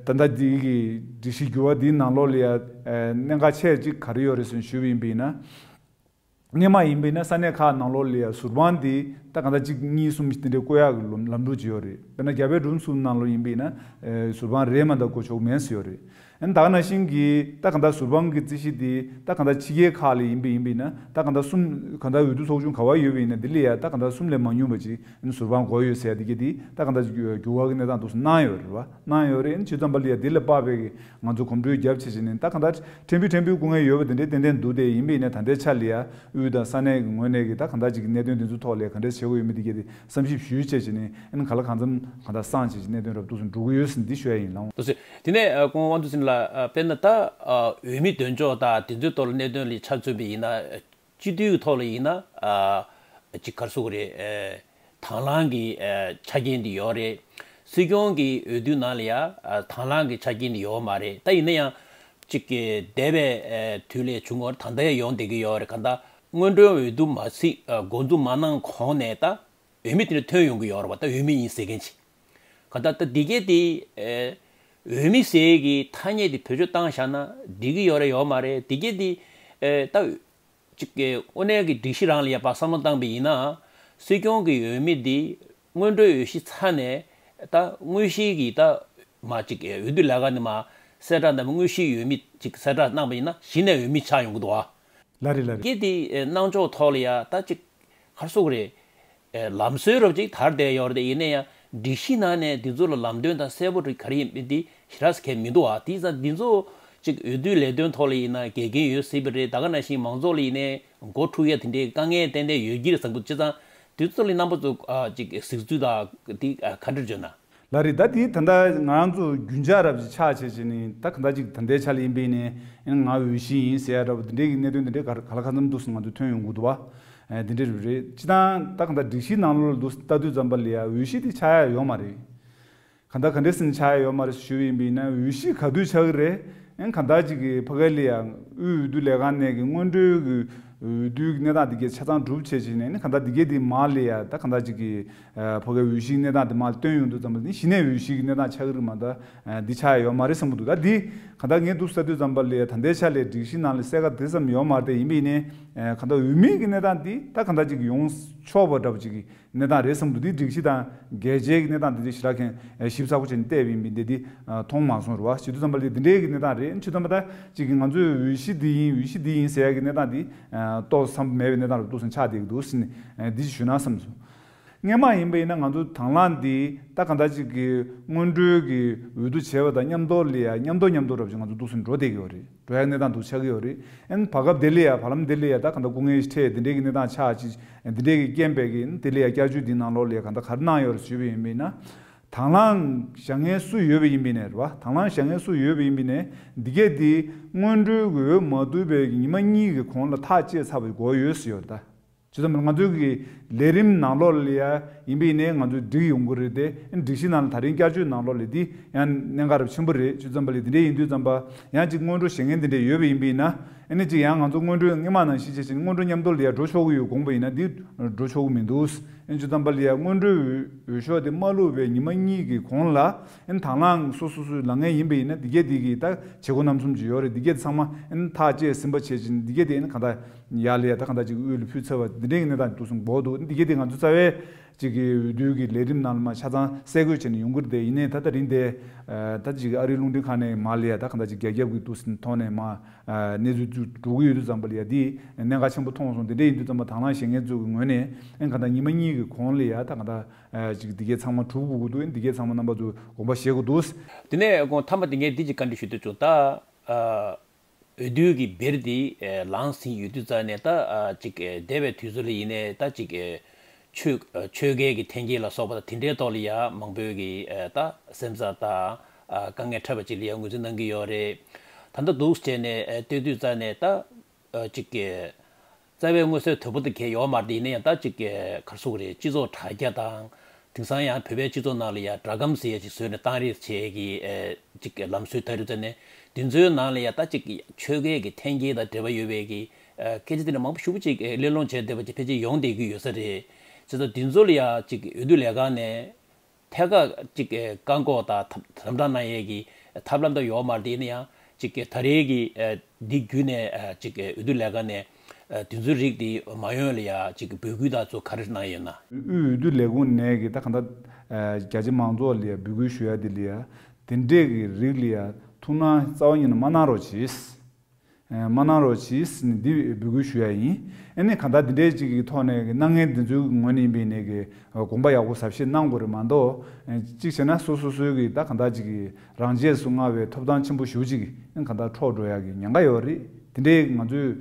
ད་ལྟ་འདི་གི་སྒྲིག་གཞི་འགྱུར་བ་འདིའི་ནང་ལོགས་ལ་ཡ་གནད་འགག་ཆེ་གཅིག་ག་རེ་ཡོད་རེད་ཟེར་ཞུས་པ་ཡིན་པ་ཡིན་ན། སྔོན་མ་ཡིན་པ་ཡིན་ན་ས་གནས་ཁག་ནང་ལོགས་ལ་ཡ་ཟུར་དཔང་འདི་ད་གང་ལྟར་གཅིག་གཉིས་གསུམ་དེ་འདྲའི་བསྐོ་ཡག་གི་ལམ་ལམ་ལུགས་ཅིག་ཡོད་རེད། དཔེར་ན་རྒྱ་བལ་འབྲུག་གསུམ་ནང་ལོགས་ཡིན་པ་ཡིན་ན་ཨེ་ཟུར་དཔང་རེད་མ་གཏོགས་བསྐོ་ཆོག་མེད་ཟེར་ཡོད་རེད། ཨ་ནི་ད་ག་ནང་བཞིན་གྱི་ད་གང་ལྟར་ཟུར་དཔང་གི་རྩིས་གཞི་འདི་ད་གང་ལྟར་ཕྱི་རྒྱལ་ཁག་ལ་ཡིན་པ་ཡིན་པ་ཡིན་ན་ད་གང་ལྟར་གསུམ་གང་ལྟར་འོས་བསྡུ་ཚོགས་ཆུང་ག་བ་ཡོད་པ་ཡིན་ན་འདི་ལ་ཡ་ད་གང་ལྟར་གསུམ་ལས་མ་ཉུང་བ་ཅིག་ཨ་ནི་ཟུར་དཔང་དགོས་ཡོད་ཟེར་ཡ་འདི་ག་འདི་ད་གང་ལྟར་འགྱུར་བ་གི་གནས་སྟངས་འདུག་སེ་གནང་ཡོད་རེད་བ། གནང་ཡོད་རེད། ཨ་ནི་བྱས་ཙམ་པ་ལ་ཡ་འདི་ལ་དཔག་པའི་གི་ང་ཚོ་གོམ་བགྲོད་རྒྱབ་བྱས་བྱས་ནས་ད་གང་ལྟར་ཕྲན་བུ་ཕྲན་བུའི་སྐུ་ངལ་ཡོད་པ་དེ་འདྲའི་ཏན་ཏན་འདུག་དེ་ཡིན་པས་ནས་ད་ལྟའི་ཆ་ལ་ཡ་དབུས་དང་ས་གནས་ཀྱི་ངོས་ནས་ཀྱི་ད་གང་ལྟར་ཅིག་གི་གནད་དོན་འདི་ཚོ་ཐོག་ལ་ག་འདྲས་བྱེད་དགོས་ཡོད་མེད་འདི་གས་དེ་བསམ་ཞིབ་ཞུས་བྱས་བྱས་ནས་ཨ་ནི་ག་ལ་གང་འཚམ་གང་ལྟར་སངས་བྱས་ཀྱི་གནད་དོན་རབ་ཏུ་སུ་འགྲོ་གི་ཡོད་ཟིན་འདི་ཞུ་ཡ་ཡིན་ལགས། ཏུ་སུ་དེ་ནས་ཨ་སྐུ་ངོ་དབང་འདུས་ཟིན་ལ་ཨ་དཔེར་ན་ད་ཨ་འོས་མི་འདོན་ཕྱོགས་དང་དེ་ཚོའི་ཐོག་ལ་གནད་དོན་ལ་ཆ་མཚོན་པ་ཡིན་ན། སྤྱི་འཐུས་ཀྱི་ཐོག་ལ་ཡིན་ན་ཨ་ཅིག་ག་རེ་ཟེར་དགོས་རེད། ཨ་དང་བླངས་ཀྱི་ཨ་ཆ་རྐྱེན་འདི་ཡོད་རེད། སྲིད་སྐྱོང་གི་འོས་བསྡུ་ནང་ལ་ཡ་ཨ་དང་བླངས་ཀྱི་ཆ་རྐྱེན་འདི་ཡོད་མ་རེད། ད་ཡིན་ན་ཡང་ཅིག་གི་འདས་པའི་ཨ་དུས་ལས་བྱུང་བར་ད་ལྟ་ཡང་ཡོང་བསྡད་ཀྱི་ཡོད་རེད། གང་ལྟར་སྔོན་འགྲོའི་འོས་བསྡུ་མ་ཚིག་ཨ་འགོ་འཛུགས་མ་གནང་གོང་ནས་ད་འོས་མི་དེ་འདྲ་ཐོན་ཡོང་གི་ཡོད་རེད་བ། ད་འོས་མི་ཡིན་ཟེར་མཁན་ཅིག་གང་ལྟར་ད་འདི་གས་དེ་ཨ་འོས་མི་ཟེར་གྱི་ཐ་སྙད་དེ་བེད་སྤྱོད་བཏང་བཞག་ན་འགྲིག་གི་ཡོད་རེད་ཡོད་མ་རེད། འདི་གས་དེ་ཨ་ད་ཅིག་གི་དངོས་གནས་ཀྱི་སྒྲིག་གཞི་རང་ལ་ཡ་ཕར་བསམ་བློ་བཏང་པ་ཡིན་ན། སྲིད་སྐྱོང་གི་འོས་མི་འདི་སྔོན་འགྲོའི་འོས་གཞི་ཚར་ནས་ད་དངོས་གཞིའི་གི་ད་མ་ཅིག་གི་འོས་བསྡུ་ལས་ཀ་ནི་མ་གསལ་བསྒྲགས་གནང་བ་དངོས་གཞིའི་འོས་མི་ཅིག་གསལ་བསྒྲགས་གནང་པ་ཡིན་ན་གཞི་ནས་འོས་མི་ཆགས་ཡོང་གི་འདུག་ཨ། ལ་རེད་ལ་རེད། གི་དེ་གནང་ཕྱོགས་ཐོག་ལ་ཡ་ད་ཅིག་ག་རེ་ཟེར་དགོས་རེད། ལམ་སྲོལ་རབ་ཅིག་དར་བསྡད་ཡོད་རེད། ཡིན་ན་ཡང་སྒྲིག་གཞི་ནང་ནས་འདི་ཚོ་ལ་ལམ་སྟོན་དང་གསལ་པོ་རིགས་ག་རེ་ཡིན་མིན་འདི་ཞེ་དྲག་གལ་མི་འདུག་ཨ། དེ་ཙང་འདི་ཚོ་ཅིག་འོས་བསྡུའི་ལས་དོན་ཐོག་ལ་ཡིན་ན་འགལ་རྐྱེན་ཡོད་སྲིད་པ་རེད། ད་ག་ནང་བཞིན་མང་ཚོགས་ལ་ཡིན་ནའི་མགོ་འཁྲུག་ཡ་དེ་འདྲའི་དཀའ་ངལ་ཏན་ཏན་ཡོད་ཀྱི་རེད་བསམ་གྱི་འདུག་བྱས་ཙང་འདི་ཚོ་ལ་རྣམ་པ་ཚོ་ཨ་ཅིག་གཟིགས་ཚུལ་དང་འདི་ཨ་ག་འདྲ་བརྗོད་ན། ལ་རེད། ད་དེ་ད་ལྟ་ང་རང་ཚོ་རྒྱུན་ཆགས་རབ་ཅིག་ཆགས་བྱས་བྱས་ནས་ད་ག་འདྲ་ཅིག་ད་ལྟའི་ཆ་ལ་ཡིན་པས་ནས་ང་འོས་གཞི་ཡིན་ཟེར་ཡ་འདྲ་པོ་དེ་འདྲའི་གི་གནད་དོན་དེ་འདྲའི་ག་ག་ལ་གང་འཚམ་འདུག་སེ་ང་ཚོ་ཐོན་ཡོང་གི་འདུག་བ། ཨ་དེ་འདྲ་རེད། སྤྱིར་བཏང་ད་གང་ལྟར་སྒྲིག་གཞི་ནང་ལོགས་ལ་འདུག་ལྟ་དུས་ཙམ་པ་ལ་ཡ་འོས་གཞི་དེ་ཆགས་ཡ་ཡོད་མ་རེད། གང་ལྟར་ག་འདྲ་ཟེར་ནས་ཆགས་ཡ་ཡོད་མ་རེད་ཞུས་པ་ཡིན་པ་ཡིན་ན་འོས་གཞི་ག་དུས་ཆགས་ཀྱི་རེད། ཨན་གང་ལྟར་ཅིག་གི་ཕ་གི་ལ་ཡ་དབུས་འོས་བསྡུ་ལས་ཁང་ནས་ཀྱི་སྔོན་འགྲོའི་གི་འོས་བསྡུའི་གནས་སྟངས་དེ་གའི་ཆ་ཚང་གྲུབ་བྱས་བྱས་ནས་ནི་གང་ལྟར་དེ་གའི་དེ་མ་ལ་ཡ་ད་གང་ལྟར་ཅིག་གི་ཕ་གི་འོས་གཞིའི་གནས་སྟངས་དེ་མ་ལ་བཏོན་ཡོང་དུས་ཙམ་པ་ནི་གཞི་ནས་འོས་གཞི་གི་གནས་སྟངས་ཆགས་ཀྱི་རེད་མ་གཏོགས་འདི་ཆགས་ཡ་ཡོད་མ་རེད་བསམ་གྱི་འདུག་ད་འདི་གང་ལྟར་ངས་འདུག་ཟེར་དུས་ཙམ་པ་ལ་ཡ་ད་ལྟའི་ཆ་ལ་སྒྲིག་གཞི་ནང་ལ་གསལ་ཁ་དེ་ཙམ་ཡོད་མ་རེད་དེ་ཡིན་པས་ནི་གང་ལྟར་འོས་མིའི་གི་གནས་སྟངས་འདི་ད་གང་ལྟར་ཅིག་གི་ཡོང་ཆོག་པ་འདྲ་པོ་ཅིག་གི་གནས་སྟངས་རེད་བསམ་འདུག་འདི་སྒྲིག་གཞི་དང་རྒྱལ་སྤྱིའི་གནས་སྟངས་འདི་འདྲ་ཞེ་དྲག་མཁན་ཞིབ་ཚགས་པོ་བྱས་ནས་བལྟས་པ་ཡིན་པས་འདི་འདི་མཐོང་མ་སོང་རེད་བ། བྱེད་དུས་ཙམ་པ་ལ་འདི་འདྲའི་གི་གནས་སྟངས་རེད། བྱེད་དུས་ཙམ་པ་ད་ཅིག་གི་ང་ཚོའི་འོས་གཞི་འདི་ཡིན་འོས་གཞི་འདི་ཡིན་ཟེར་ཡ་གི་གནས་སྟངས་འདི་ཏོག་ཙམ་མེད་པའི་གནས་སྟངས་རེད་འདུག་སེ་ཆགས་བསྡད་ཀྱི་འདུག་ཟེར་ནས་འདི་ཞུ་ན་བསམ་སོང་། སྔོན་མ་ཡིན་པ་ཡིན་ན་ང་ཚོ་དང་བླངས་འདི་ད་གང་ལྟར་ཅིག་གི་སྔོན་འགྲོའི་གི་འོས་བསྡུ་བྱས་པ་དང་མཉམ་དུ་ལ་ཡ་མཉམ་དུ་མཉམ་དུ་རབ་ཅིག་ང་ཚོ་འདུག་སེ་འགྲོ་བསྡད་ཀྱི་ཡོད་རེད། འགྲོ་ཡ་གནས་སྟངས་འདུག་ཆགས་ཀྱི་ཡོད་རེད། ཨན་བར་སྐབས་དེ་ལ་ཡ་བར་ལམ་དེ་ལ་ཡ་ད་གང་ལྟར་སྐུ་ངལ་འཕྲད་དེ་འདྲའི་གི་གནས་སྟངས་ཆགས་ཅིག་འདི་འདྲའི་གི་རྐྱེན་པས་གི་དེ་ལ་ཡ་བསྐྱར་བཅོས་འདི་ནང་ལོགས་ལ་ཡ་གང་ལྟར་ག་རེ་གནང་ཡོད་རེད་ཞུས་པ་ཡིན་པས་ན། དང་བླངས་བཞག་མཁན་སུ་ཡོད་པ་ཡིན་པས་ནས་རེད་བ། དང་བླངས་བཞག་མཁན་སུ་ཡོད་པ་ཡིན་པས་ནས་འདི་གས་འདི་སྔོན་འགྲོའི་གི་འོས་མ་བསྡུ་བའི་གི་ཉི་མ་གཉིས་ཀྱི་གོང་ལ་ཐག་བཅད་ཚར་བའི་གོ་ཡོད་ཟེར་ཡོད་རེད་ད། བྱས་ཙང་ང་ཚོའི་གི་ལས་རིམ་ནང་ལོགས་ལ་ཡ་ཡིན་པས་ནས་ང་ཚོ་འགྲིག་ཡོང་གི་རེད་དེ། སྒྲིག་གཞི་ནང་ལ་ད་རིང་བསྐྱར་བཅོས་ནང་ལོགས་ལ་འདི་ཡང་གནད་འགག་རབ་ཆེན་པོ་རེད། བྱས་ཙམ་པ་ལ་འདི་འདྲ་ཡིན་དུས་ཙམ་པ་ཡང་ཅིག་སྔོན་འགྲོ་བཞེངས་མཁན་འདི་འདྲ་ཡོད་པ་ཡིན་པས་ན། ཨ་ནི་ཅིག་ཡང་ང་ཚོ་སྔོན་འགྲོའི་སྔོན་མ་ནང་བཞིན་བྱས་ཅིག་སྔོན་འགྲོ་མཉམ་དུ་ལ་ཡ་འགྲོ་ཆོག་གི་ཡོད་དགོངས་པ་ཡིན་ན་འདི་འགྲོ་ཆོག་གི་མི་འདུག་ཨ་ནི་བྱས་ཙམ་པ་ལ་ཡ་སྔོན་འགྲོའི་འོས་ཤོག་དེ་མ་བླུགས་པའི་ཉི་མ་གཉིས་ཀྱི་གོང་ལ་ཨ་ནི་དང་བླངས་སོ་སོ་སོས་ལངས་མཁན་ཡིན་པ་ཡིན་ན་འདི་གས་འདི་གི་ད་བྱེད་སྒོ་རྣམ་གསུམ་ཅིག་ཡོད་རེད། འདི་གས་ཚང་མ་ཨ་ནི་ཐག་བཅད་ཟིན་པ་བྱས་ཅིག་འདི་གས་དེ་ཨ་ནི་གང་ལྟར། ཡར་ལ་ཡ་ད་གང་ལྟར་ཅིག་དབུས་ལ་ཕུལ་ཚར་བ་འདི་འདྲའི་གི་གནས་སྟངས་འདུག་སེ་འགོར་འདུག་འདི་གས་དེ་ང་ཚོ་རྩ་བའི་ཅིག་གི་འོས་བསྡུའི་གི་ལས་རིམ་ནང་ལ་མ་ཆ་ཚང་གསལ་བཀོད་བྱས་ནས་ཡོང་གི་རེད་དེ། ཡིན་ནའི་ད་ད་རིང་དེ་ད་ཅིག་ཨ་རིའི་རླུང་འཕྲིན་ཁང་ནས་མར་ལ་ཡ་ད་གང་ལྟར་ཅིག་རྒྱ་ཁྱབ་ཀྱི་འདུག་སེ་ཐོག་ནས་མ་གནས་ཚུལ་ཅིག་འགྲོ་གི་ཡོད་དུས་ཙམ་པ་ལ་ཡ་འདི་གནད་འགག་ཆེན་པོ་མཐོང་སོང་། དེ་འདྲ་ཡིན་དུས་ཙམ་པ་དང་བླངས་བཞེངས་མཁན་ཚོ་གི་ངོས་ནས་ཨ་གང་ལྟར་ཉི་མ་གཉིས་ཀྱི་གོང་ལ་ཡ་ད་གང་ལྟར་ཅིག་འདི་གས་ཚང་མ་གྲུབ་དགོས་ཀྱི་འདུག་འདི་གས་ཚང་མ་རྣམ་པ་ཚོ་དགོངས་པ་བཞེས་དགོས་འདུག་དེ་ནས་ཁོང་མཐའ་མ་དེ་ངས་འདི་ཅིག་བཀའ་འདྲི་ཞུ་འདོད་བྱུང་ད། ཨ། འོས་བསྡུ་གི་བེར་འདི་ལངས་ཟིན་ཡོད་དུས་ཙང་ནས་ད་ཅིག་འདས་པའི་དུས་ཚོད་ལ་ཡིན་ནའི་ད་ཅིག་ཆོས་ཆོས་ཁའི་གི་འཐེན་འཁྱེར་ལ་སོགས་པ་དང་དེ་འདྲའི་ཐོག་ལ་ཡང་མང་པོས་གི་ད་སེམས་འཚབ་དང་དཀའ་ངལ་འཕྲད་པ་ཅིག་ལ་ཡང་ངོས་འཛིན་གནང་གི་ཡོད་རེད། ད་ལྟ་འདུག་བྱས་ནས་ལྟོས་དུས་ཙང་ནས་ད་ཅིག་རྩ་བའི་མངོན་གསལ་དོད་པོ་དེ་གས་ཡོད་མ་རེད། ཡིན་ན་ཡང་ད་ཅིག་ག་རེ་ཟེར་དགོས་རེད། སྤྱི་ཚོགས་དྲ་རྒྱ་དང་དེང་སང་ཡང་བོད་པའི་སྤྱི་ཚོགས་ནང་ལ་ཡང་སྒྲ་སྒམ་ཟེར་ཡ་ཅིག་བཟོས་ནས་གཏོང་རེས་བྱེད་ཀྱི་ཨེ་ཅིག་ལམ་སྲོལ་དར་རེད་ཟེར་ནས་དེ་ཚོའི་ནང་ལ་ཡང་ད་ཅིག་ཆོལ་ཁའི་གི་འཐེན་འཁྱེར་དང་འབྲེལ་བ་ཡོད་པའི་གི་ཨེ་སྐད་ཆ་དེ་འདྲ་མང་པོ་ཞེ་པོ་ཅིག་ཨེ་གླེང་སློང་བྱས་བསྡད་པ་ཅིག་ཕལ་ཆེར་ཡོང་བསྡད་ཀྱི་ཡོད་ས་རེད། བྱས་ཙང་དེ་ཚོ་ལ་ཡང་ཅིག་འོས་བསྡུ་ལས་ཁང་ནས། ཐད་ཀར་ཅིག་བཀག་འགོག་དང་དམ་དམ་དྲག་གནང་ཡས་ཀྱི་ཐབས་ལམ་དང་ཡོད་མ་རེད། ཡིན་ན་ཡང་ཅིག་ད་རེས་ཀྱི་འདི་བརྒྱུད་ནས་ཅིག་འོས་བསྡུ་ལས་ཁང་ནས་དེ་ཚོའི་རིགས་འདི་མ་ཡོང་ལ་ཡ་ཅིག་འབོད་སྐུལ་དང་ཚོ་ག་རེ་གནང་ཡོད་ན། དབུས་འོས་བསྡུ་ལས་ཁུངས་ནས་ཀྱི་ད་ག་འདྲ་རྒྱ་ཆེ་མང་ཚོགས་ལ་ཡ་འབོད་སྐུལ་ཞུ་ཡ་དེ་ལ་ཡ་དེ་འདྲས་ཀྱི་རིགས་ལ་ཡ་ཐུགས་སྣང་རྩ་བ་ཉིད་ནས་མ་གནང་རོགས་གྱིས། མ་གནང་རོགས་གྱིས་ཟེར་ནས་འདི་འབོད་སྐུལ་ཞུ་ཡ་ཡིན། ཨ་ནི་གང་ལྟར་འདི་འདྲའི་ཅིག་གི་ཐོག་ནས་གནང་མཁན་འདི་ཚོའི་ངོས་ནས་ཡིན་པའི་ནས་ཀྱི་དགོངས་པ་ཡག་པོ་ཟབ་བཞེས་གནང་དགོས་རེད་མ་གཏོགས། གཅིག་བྱས་ན་སོ་སོ་སོའི་གི་ད་གང་ལྟར་ཅིག་གི་རང་ཆས་སུ་མངའ་བའི་ཐོབ་ཐང་ཆེན་པོ་ཞེ་པོ་ཅིག་གང་ལྟར་འཕྲོག་འགྲོ་ཡ་གི་ཉེན་ཁ་ཡོད་རེད། དེ་འདྲའི་ང་ཚོས་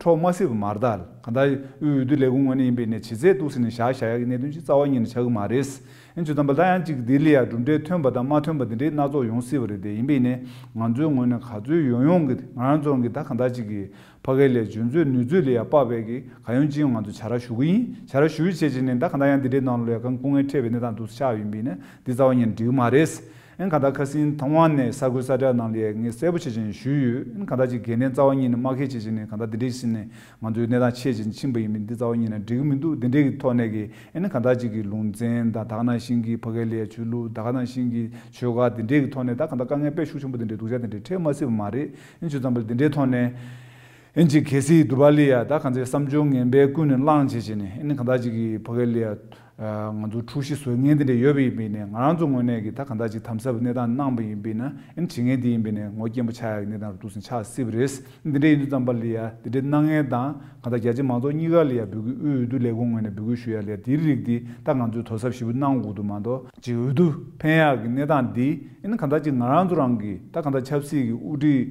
འཕྲོག་མ་སྲིད་པ་མ་རེད་ད། གང་ལྟར་དབུས་འོས་བསྡུ་ལས་ཁུངས་ངོས་ནས་ཡིན་པའི་ནས་ཇེ་ཚད་གཏུགས་ཟིན་ནས་བཞག་བཞག་ཡ་གི་གནད་དོན་ཅིག་རྩ་བ་ཉིད་ནས་ཆགས་ཀྱི་མ་རེད། ཡིན་ཚུལ་ཙམ་པ་ལ་ཡང་གཅིག་འདི་ལ་ཡང་གྲུབ་འབྲས་ཐོན་པ་དང་མ་ཐོན་པ་འདི་འདྲའི་སྣ་ཚོགས་ཡོང་སྲིད་པ་རེད་དེ། ཡིན་པས་ནས་ང་ཚོའི་ངོས་ནས་ག་ཚོད་ཡོང་ཡོང་གི་ང་རང་ཚོ་གི་ད་གང་ལྟར་ཅིག་གི་ཕ་གི་ལ་འཇོན་ཚོད་ནུས་ཚོད་ལ་ཡང་དཔག་པའི་གི་གང་ཡོང་ཅི་ཡོང་ང་ཚོ་བྱ་ར་ཞུ་གི་ཡིན། བྱ་ར་ཞུ་ཡི་བྱས་བྱས་ནས་ད་གང་ལྟར་ཡང་འདི་འདྲའི་ནང་ལ་ཡང་གང་སྐུ་ངལ་འཕྲད་པའི་གནས་སྟངས་འདུག་ཆགས་ཡིན་པས་ན་འདི་རྩ་བ་ཉིད་ནས་འགྲིག་གི་མ་རེད། ཨན་གང་ལྟར་ཁ་སང་ཐང་ཝན་ནས་གསར་འགོད་གསལ་བསྒྲགས་ནང་ལ་ཡང་ངས་གསལ་པོ་བྱས་བྱས་ནས་ཞུས་ཡོད། ཨན་གང་ལྟར་ཅིག་འགན་ལེན་རྩ་བ་ཉིད་ནས་མ་འཁྱེར་བྱས་བྱས་ནས་གང་ལྟར་འདི་འདྲའི་ཕྱིན་ནས་ང་ཚོའི་གནས་སྟངས་ཆེ་ཅིག་ཕྱིན་པ་ཡིན་པས་འདི་རྩ་བ་ཉིད་ནས་འགྲིག་གི་མི་འདུག་འདི་འདྲའི་གི་ཐོག་ནས་གི་ཨ་ནི་གང་ལྟར་ཅིག་གི་ལུང་ཚན་དང་ད་ག་ནང་བཞིན་གྱི་ཕ་གི་ལ་ཡ་ཆོས་ལུགས་ད་ག་ནང་བཞིན་གྱི་ཆོལ་ཁ་འདི་འདྲའི་གི་ཐོག་ནས་ད་གང་ལྟར་དཀའ་ངལ་དཔེ་ཤུགས་ཆེན་པོ་འདི་འདྲའི་སྡུག་ཅག་འདི་འདྲའི་འཕྲད་མ་སྲིད་པ་མ་རེད། ཨ་ནི་བྱས་ཙང་འདི་འདྲའི་ཐོག་ནས་ཨ་ནི་ཅིག་གལ་སྲིད་འདུག་པ་ལ་ཡ་ད་གང་ཚེ་བསམ་སྦྱོར་ངན་པའི་ཀུན་ནས་བསླངས་བྱས་བྱས་ནས་ཨ་ནི་གང་ལྟར་ཅིག་གི་ཕ་གི་ལ་ཡ་ང་ཚོ་འཁྲུག་གཞི་བཟོ་མཁན་འདི་འདྲ་ཡོད་པ་ཡིན་པས་ནས་ང་རང་ཚོ་ངོས་ནས་ཀྱི་ད་གང་ལྟར་ཅིག་དམ་ཟབ་གནས་སྟངས་གནང་པ་ཡིན་པས་ན་ཨ་ནི་བྱེད་མཁན་འདི་ཡིན་པས་ནས་ངོ་སྐྱེན་པོ་ཆགས་ཡག་གི་གནས་སྟངས་རུ་འདུག་སེ་ཆགས་སྲིད་པ་རེད། འདི་འདྲ་ཡིན་དུས་ཙམ་པ་ལ་ཡ་འདི་འདྲའི་གནང་མཁན་དང་གང་ལྟར་རྒྱ་ཆེ་མང་ཚོགས་གཉིས་ཀ་ལ་ཡ་འབོད་སྐུལ་དབུས་འོས་བསྡུ་ལས་ཁུངས་ངོས་ནས་འབོད་སྐུལ་ཞུ་ཡ་ལ་ཡ་དེའི་རིགས་འདི་ད་ང་ཚོས་དོ་ཟབ་ཞིབ་པོ་གནང་དགོས་འདུག་མ་གཏོགས་ཅིག་འོས་བསྡུ་འཕེན་ཡག་གི་གནས་སྟངས་འདི་ཨ་ནི་གང་ལྟར་ཅིག་ང་རང་ཚོ་རང་གི་ད་གང་ལྟར་ཆབ་སྲིད་ཀྱི་དབུ་ཁྲིད་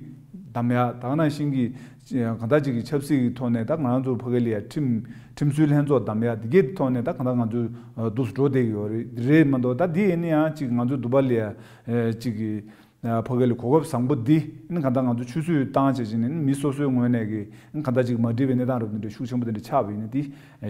བདམས་ཡ་ད་ག་ནང་བཞིན་གྱི་གང་ལྟར་ཅིག་གི་ཆབ་སྲིད་ཀྱི་ཐོག་ནས་ད་ང་རང་ཚོ་ཕ་གི་ལ་ཡ་ཁྲིམས་ཁྲིམས་སྲོལ་ལྷན་ཚོགས་བདམས་ཡ་འདི་གའི་ཐོག་ནས་ད་གང་ལྟར་ང་ཚོས་འདུག་སེ་འགྲོ་བསྡད་ཀྱི་ཡོད་རེད། འདི་རེད་མ་གཏོགས་ད་འདི་ཨ་ནི་ཡང་ཅིག་ང་ཚོའི་འདུག་པ་ལ་ཡ་ཅིག་གི་ཕ་གི་ལ་གོ་སྐབས་བཟང་པོ་འདི་ནི་གང་ལྟར་ང་ཚོ་ཆུད་ཟོས་བཏང་བྱས་ཅིག་ནི་མི་སོ་སོའི་ངོས་ནས་ཀྱི་གང་ལྟར་ཅིག་མ་འགྲིག་པའི་གནས་སྟངས་རབ་འདི་འདྲ་ཤུགས་ཆེན་པོ་འདི་འདྲ་ཆགས་པ་ཡིན་ན་འདི་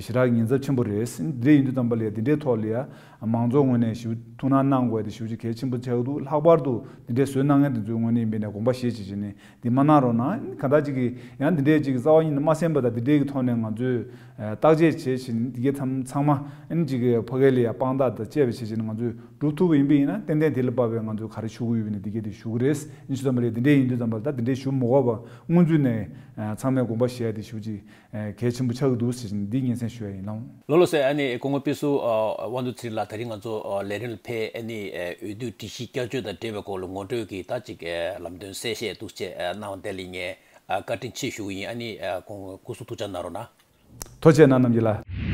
ཞེ་དྲག་ཉེན་ཚབས་ཆེན་པོ་རེད། འདི་འདྲ་ཡིན་དུས་ཙམ་པ་ལ་ཡ་འདི་འདྲའི་ཐོག་ལ་ཡ་མང་ཚོགས་ངོས་ནས་ཞེ་པོ་ཐུགས་སྣང་གནང་དགོས་ཡ་དེ་ཞེ་པོ་ཅིག་གལ་ཆེན་པོ་ཆགས་འདུག་ལྷག་པར་དུ་འདི་འདྲའི་བཟོས་གནང་མཁན་དེ་ཚོའི་ངོས་ནས་ཡིན་པའི་ནས་དགོངས་པ་བཞེས་བྱས་ཅིག་ནི་འདི་མ་གནང་རོགས་གནང་། གང་ལྟར་ཅིག་གི་ཡང་འདི་འདྲའི་ཅིག་རྩ་བ་ཉིད་ནས་མ་གསན་པ་དང་འདི་འདྲའི་གི་ཐོག་ནས་ང་ཚོས་བརྟག་དཔྱད་བྱས་བྱས་ནས་འདི་གའི་ཚང་ཚང་མ་ཨ་ནི་ཅིག་གི་ཕ་གི་ལ་ཡ་དཔང་རྟགས་དང་བཅས་པ་བྱས་བྱས་ནས་ང་ཚོས་སྒྲུབ་ཐུབ་པ་ཡིན་པ་ཡིན་ན་ཏན་ཏན་དེ་ལ་དཔག་པའི་ང་ཚོས་ག་རེ་ཞུ་གི་ཡོད་པ་ཡིན་ན་འདི་གའི་དེ་ཞུ་གི་རེད། ཡིན་ཞུ་ཙམ་པ་ལ་འདི་འདྲའི་ཡིན་དུས་ཙམ་པ་ལ་ད་འདི་འདྲའི་ཞུ་མི་དགོས་པ་སྔོན་ཚུད་ནས་ཚང་མས་དགོངས་པ་བཞེས་ཡ་དེ་ཞུ་ཅིག་གལ་ཆེན་པོ་ཆགས་ཀྱི་འདུག་ཟེར་བཞིན་འདི་སྙན་སེང་ཞུ་ཡ་ཡིན་ལགས། ལགས་ལགས་སེ། ཨ་ནི་སྐུ་ངོ་དཔེ་ཟུར་དབང་འདུས་ཚེ་རིང་ལགས་ད་རིང་ང་ཚོ་ལས་རིམ་ལ་ཕེབས། ཨ་ནི་འོས་བསྡུ་སྒྲིག་གཞི་བསྐྱར་བཅོས་དང་འབྲེལ་བའི་སྐོར་ལ་ངོ་སྤྲོད་ཀྱི་ད་ཅིག་ལམ་སྟོན་གསལ་བཤད་འདུག་ཅེས་གནང་བ་དེ་ལ་ངས་བཀའ་དྲིན་ཆེ་ཞུ་གི་ཡིན། ཨ་ནི་སྐུ་ངོ་སྐུ་གཟུགས་ཐུགས་ཅག་གནང་རོགས་གནང་། ཐུགས་རྗེ་གནང་རྣམ་རྒྱལ་ལགས།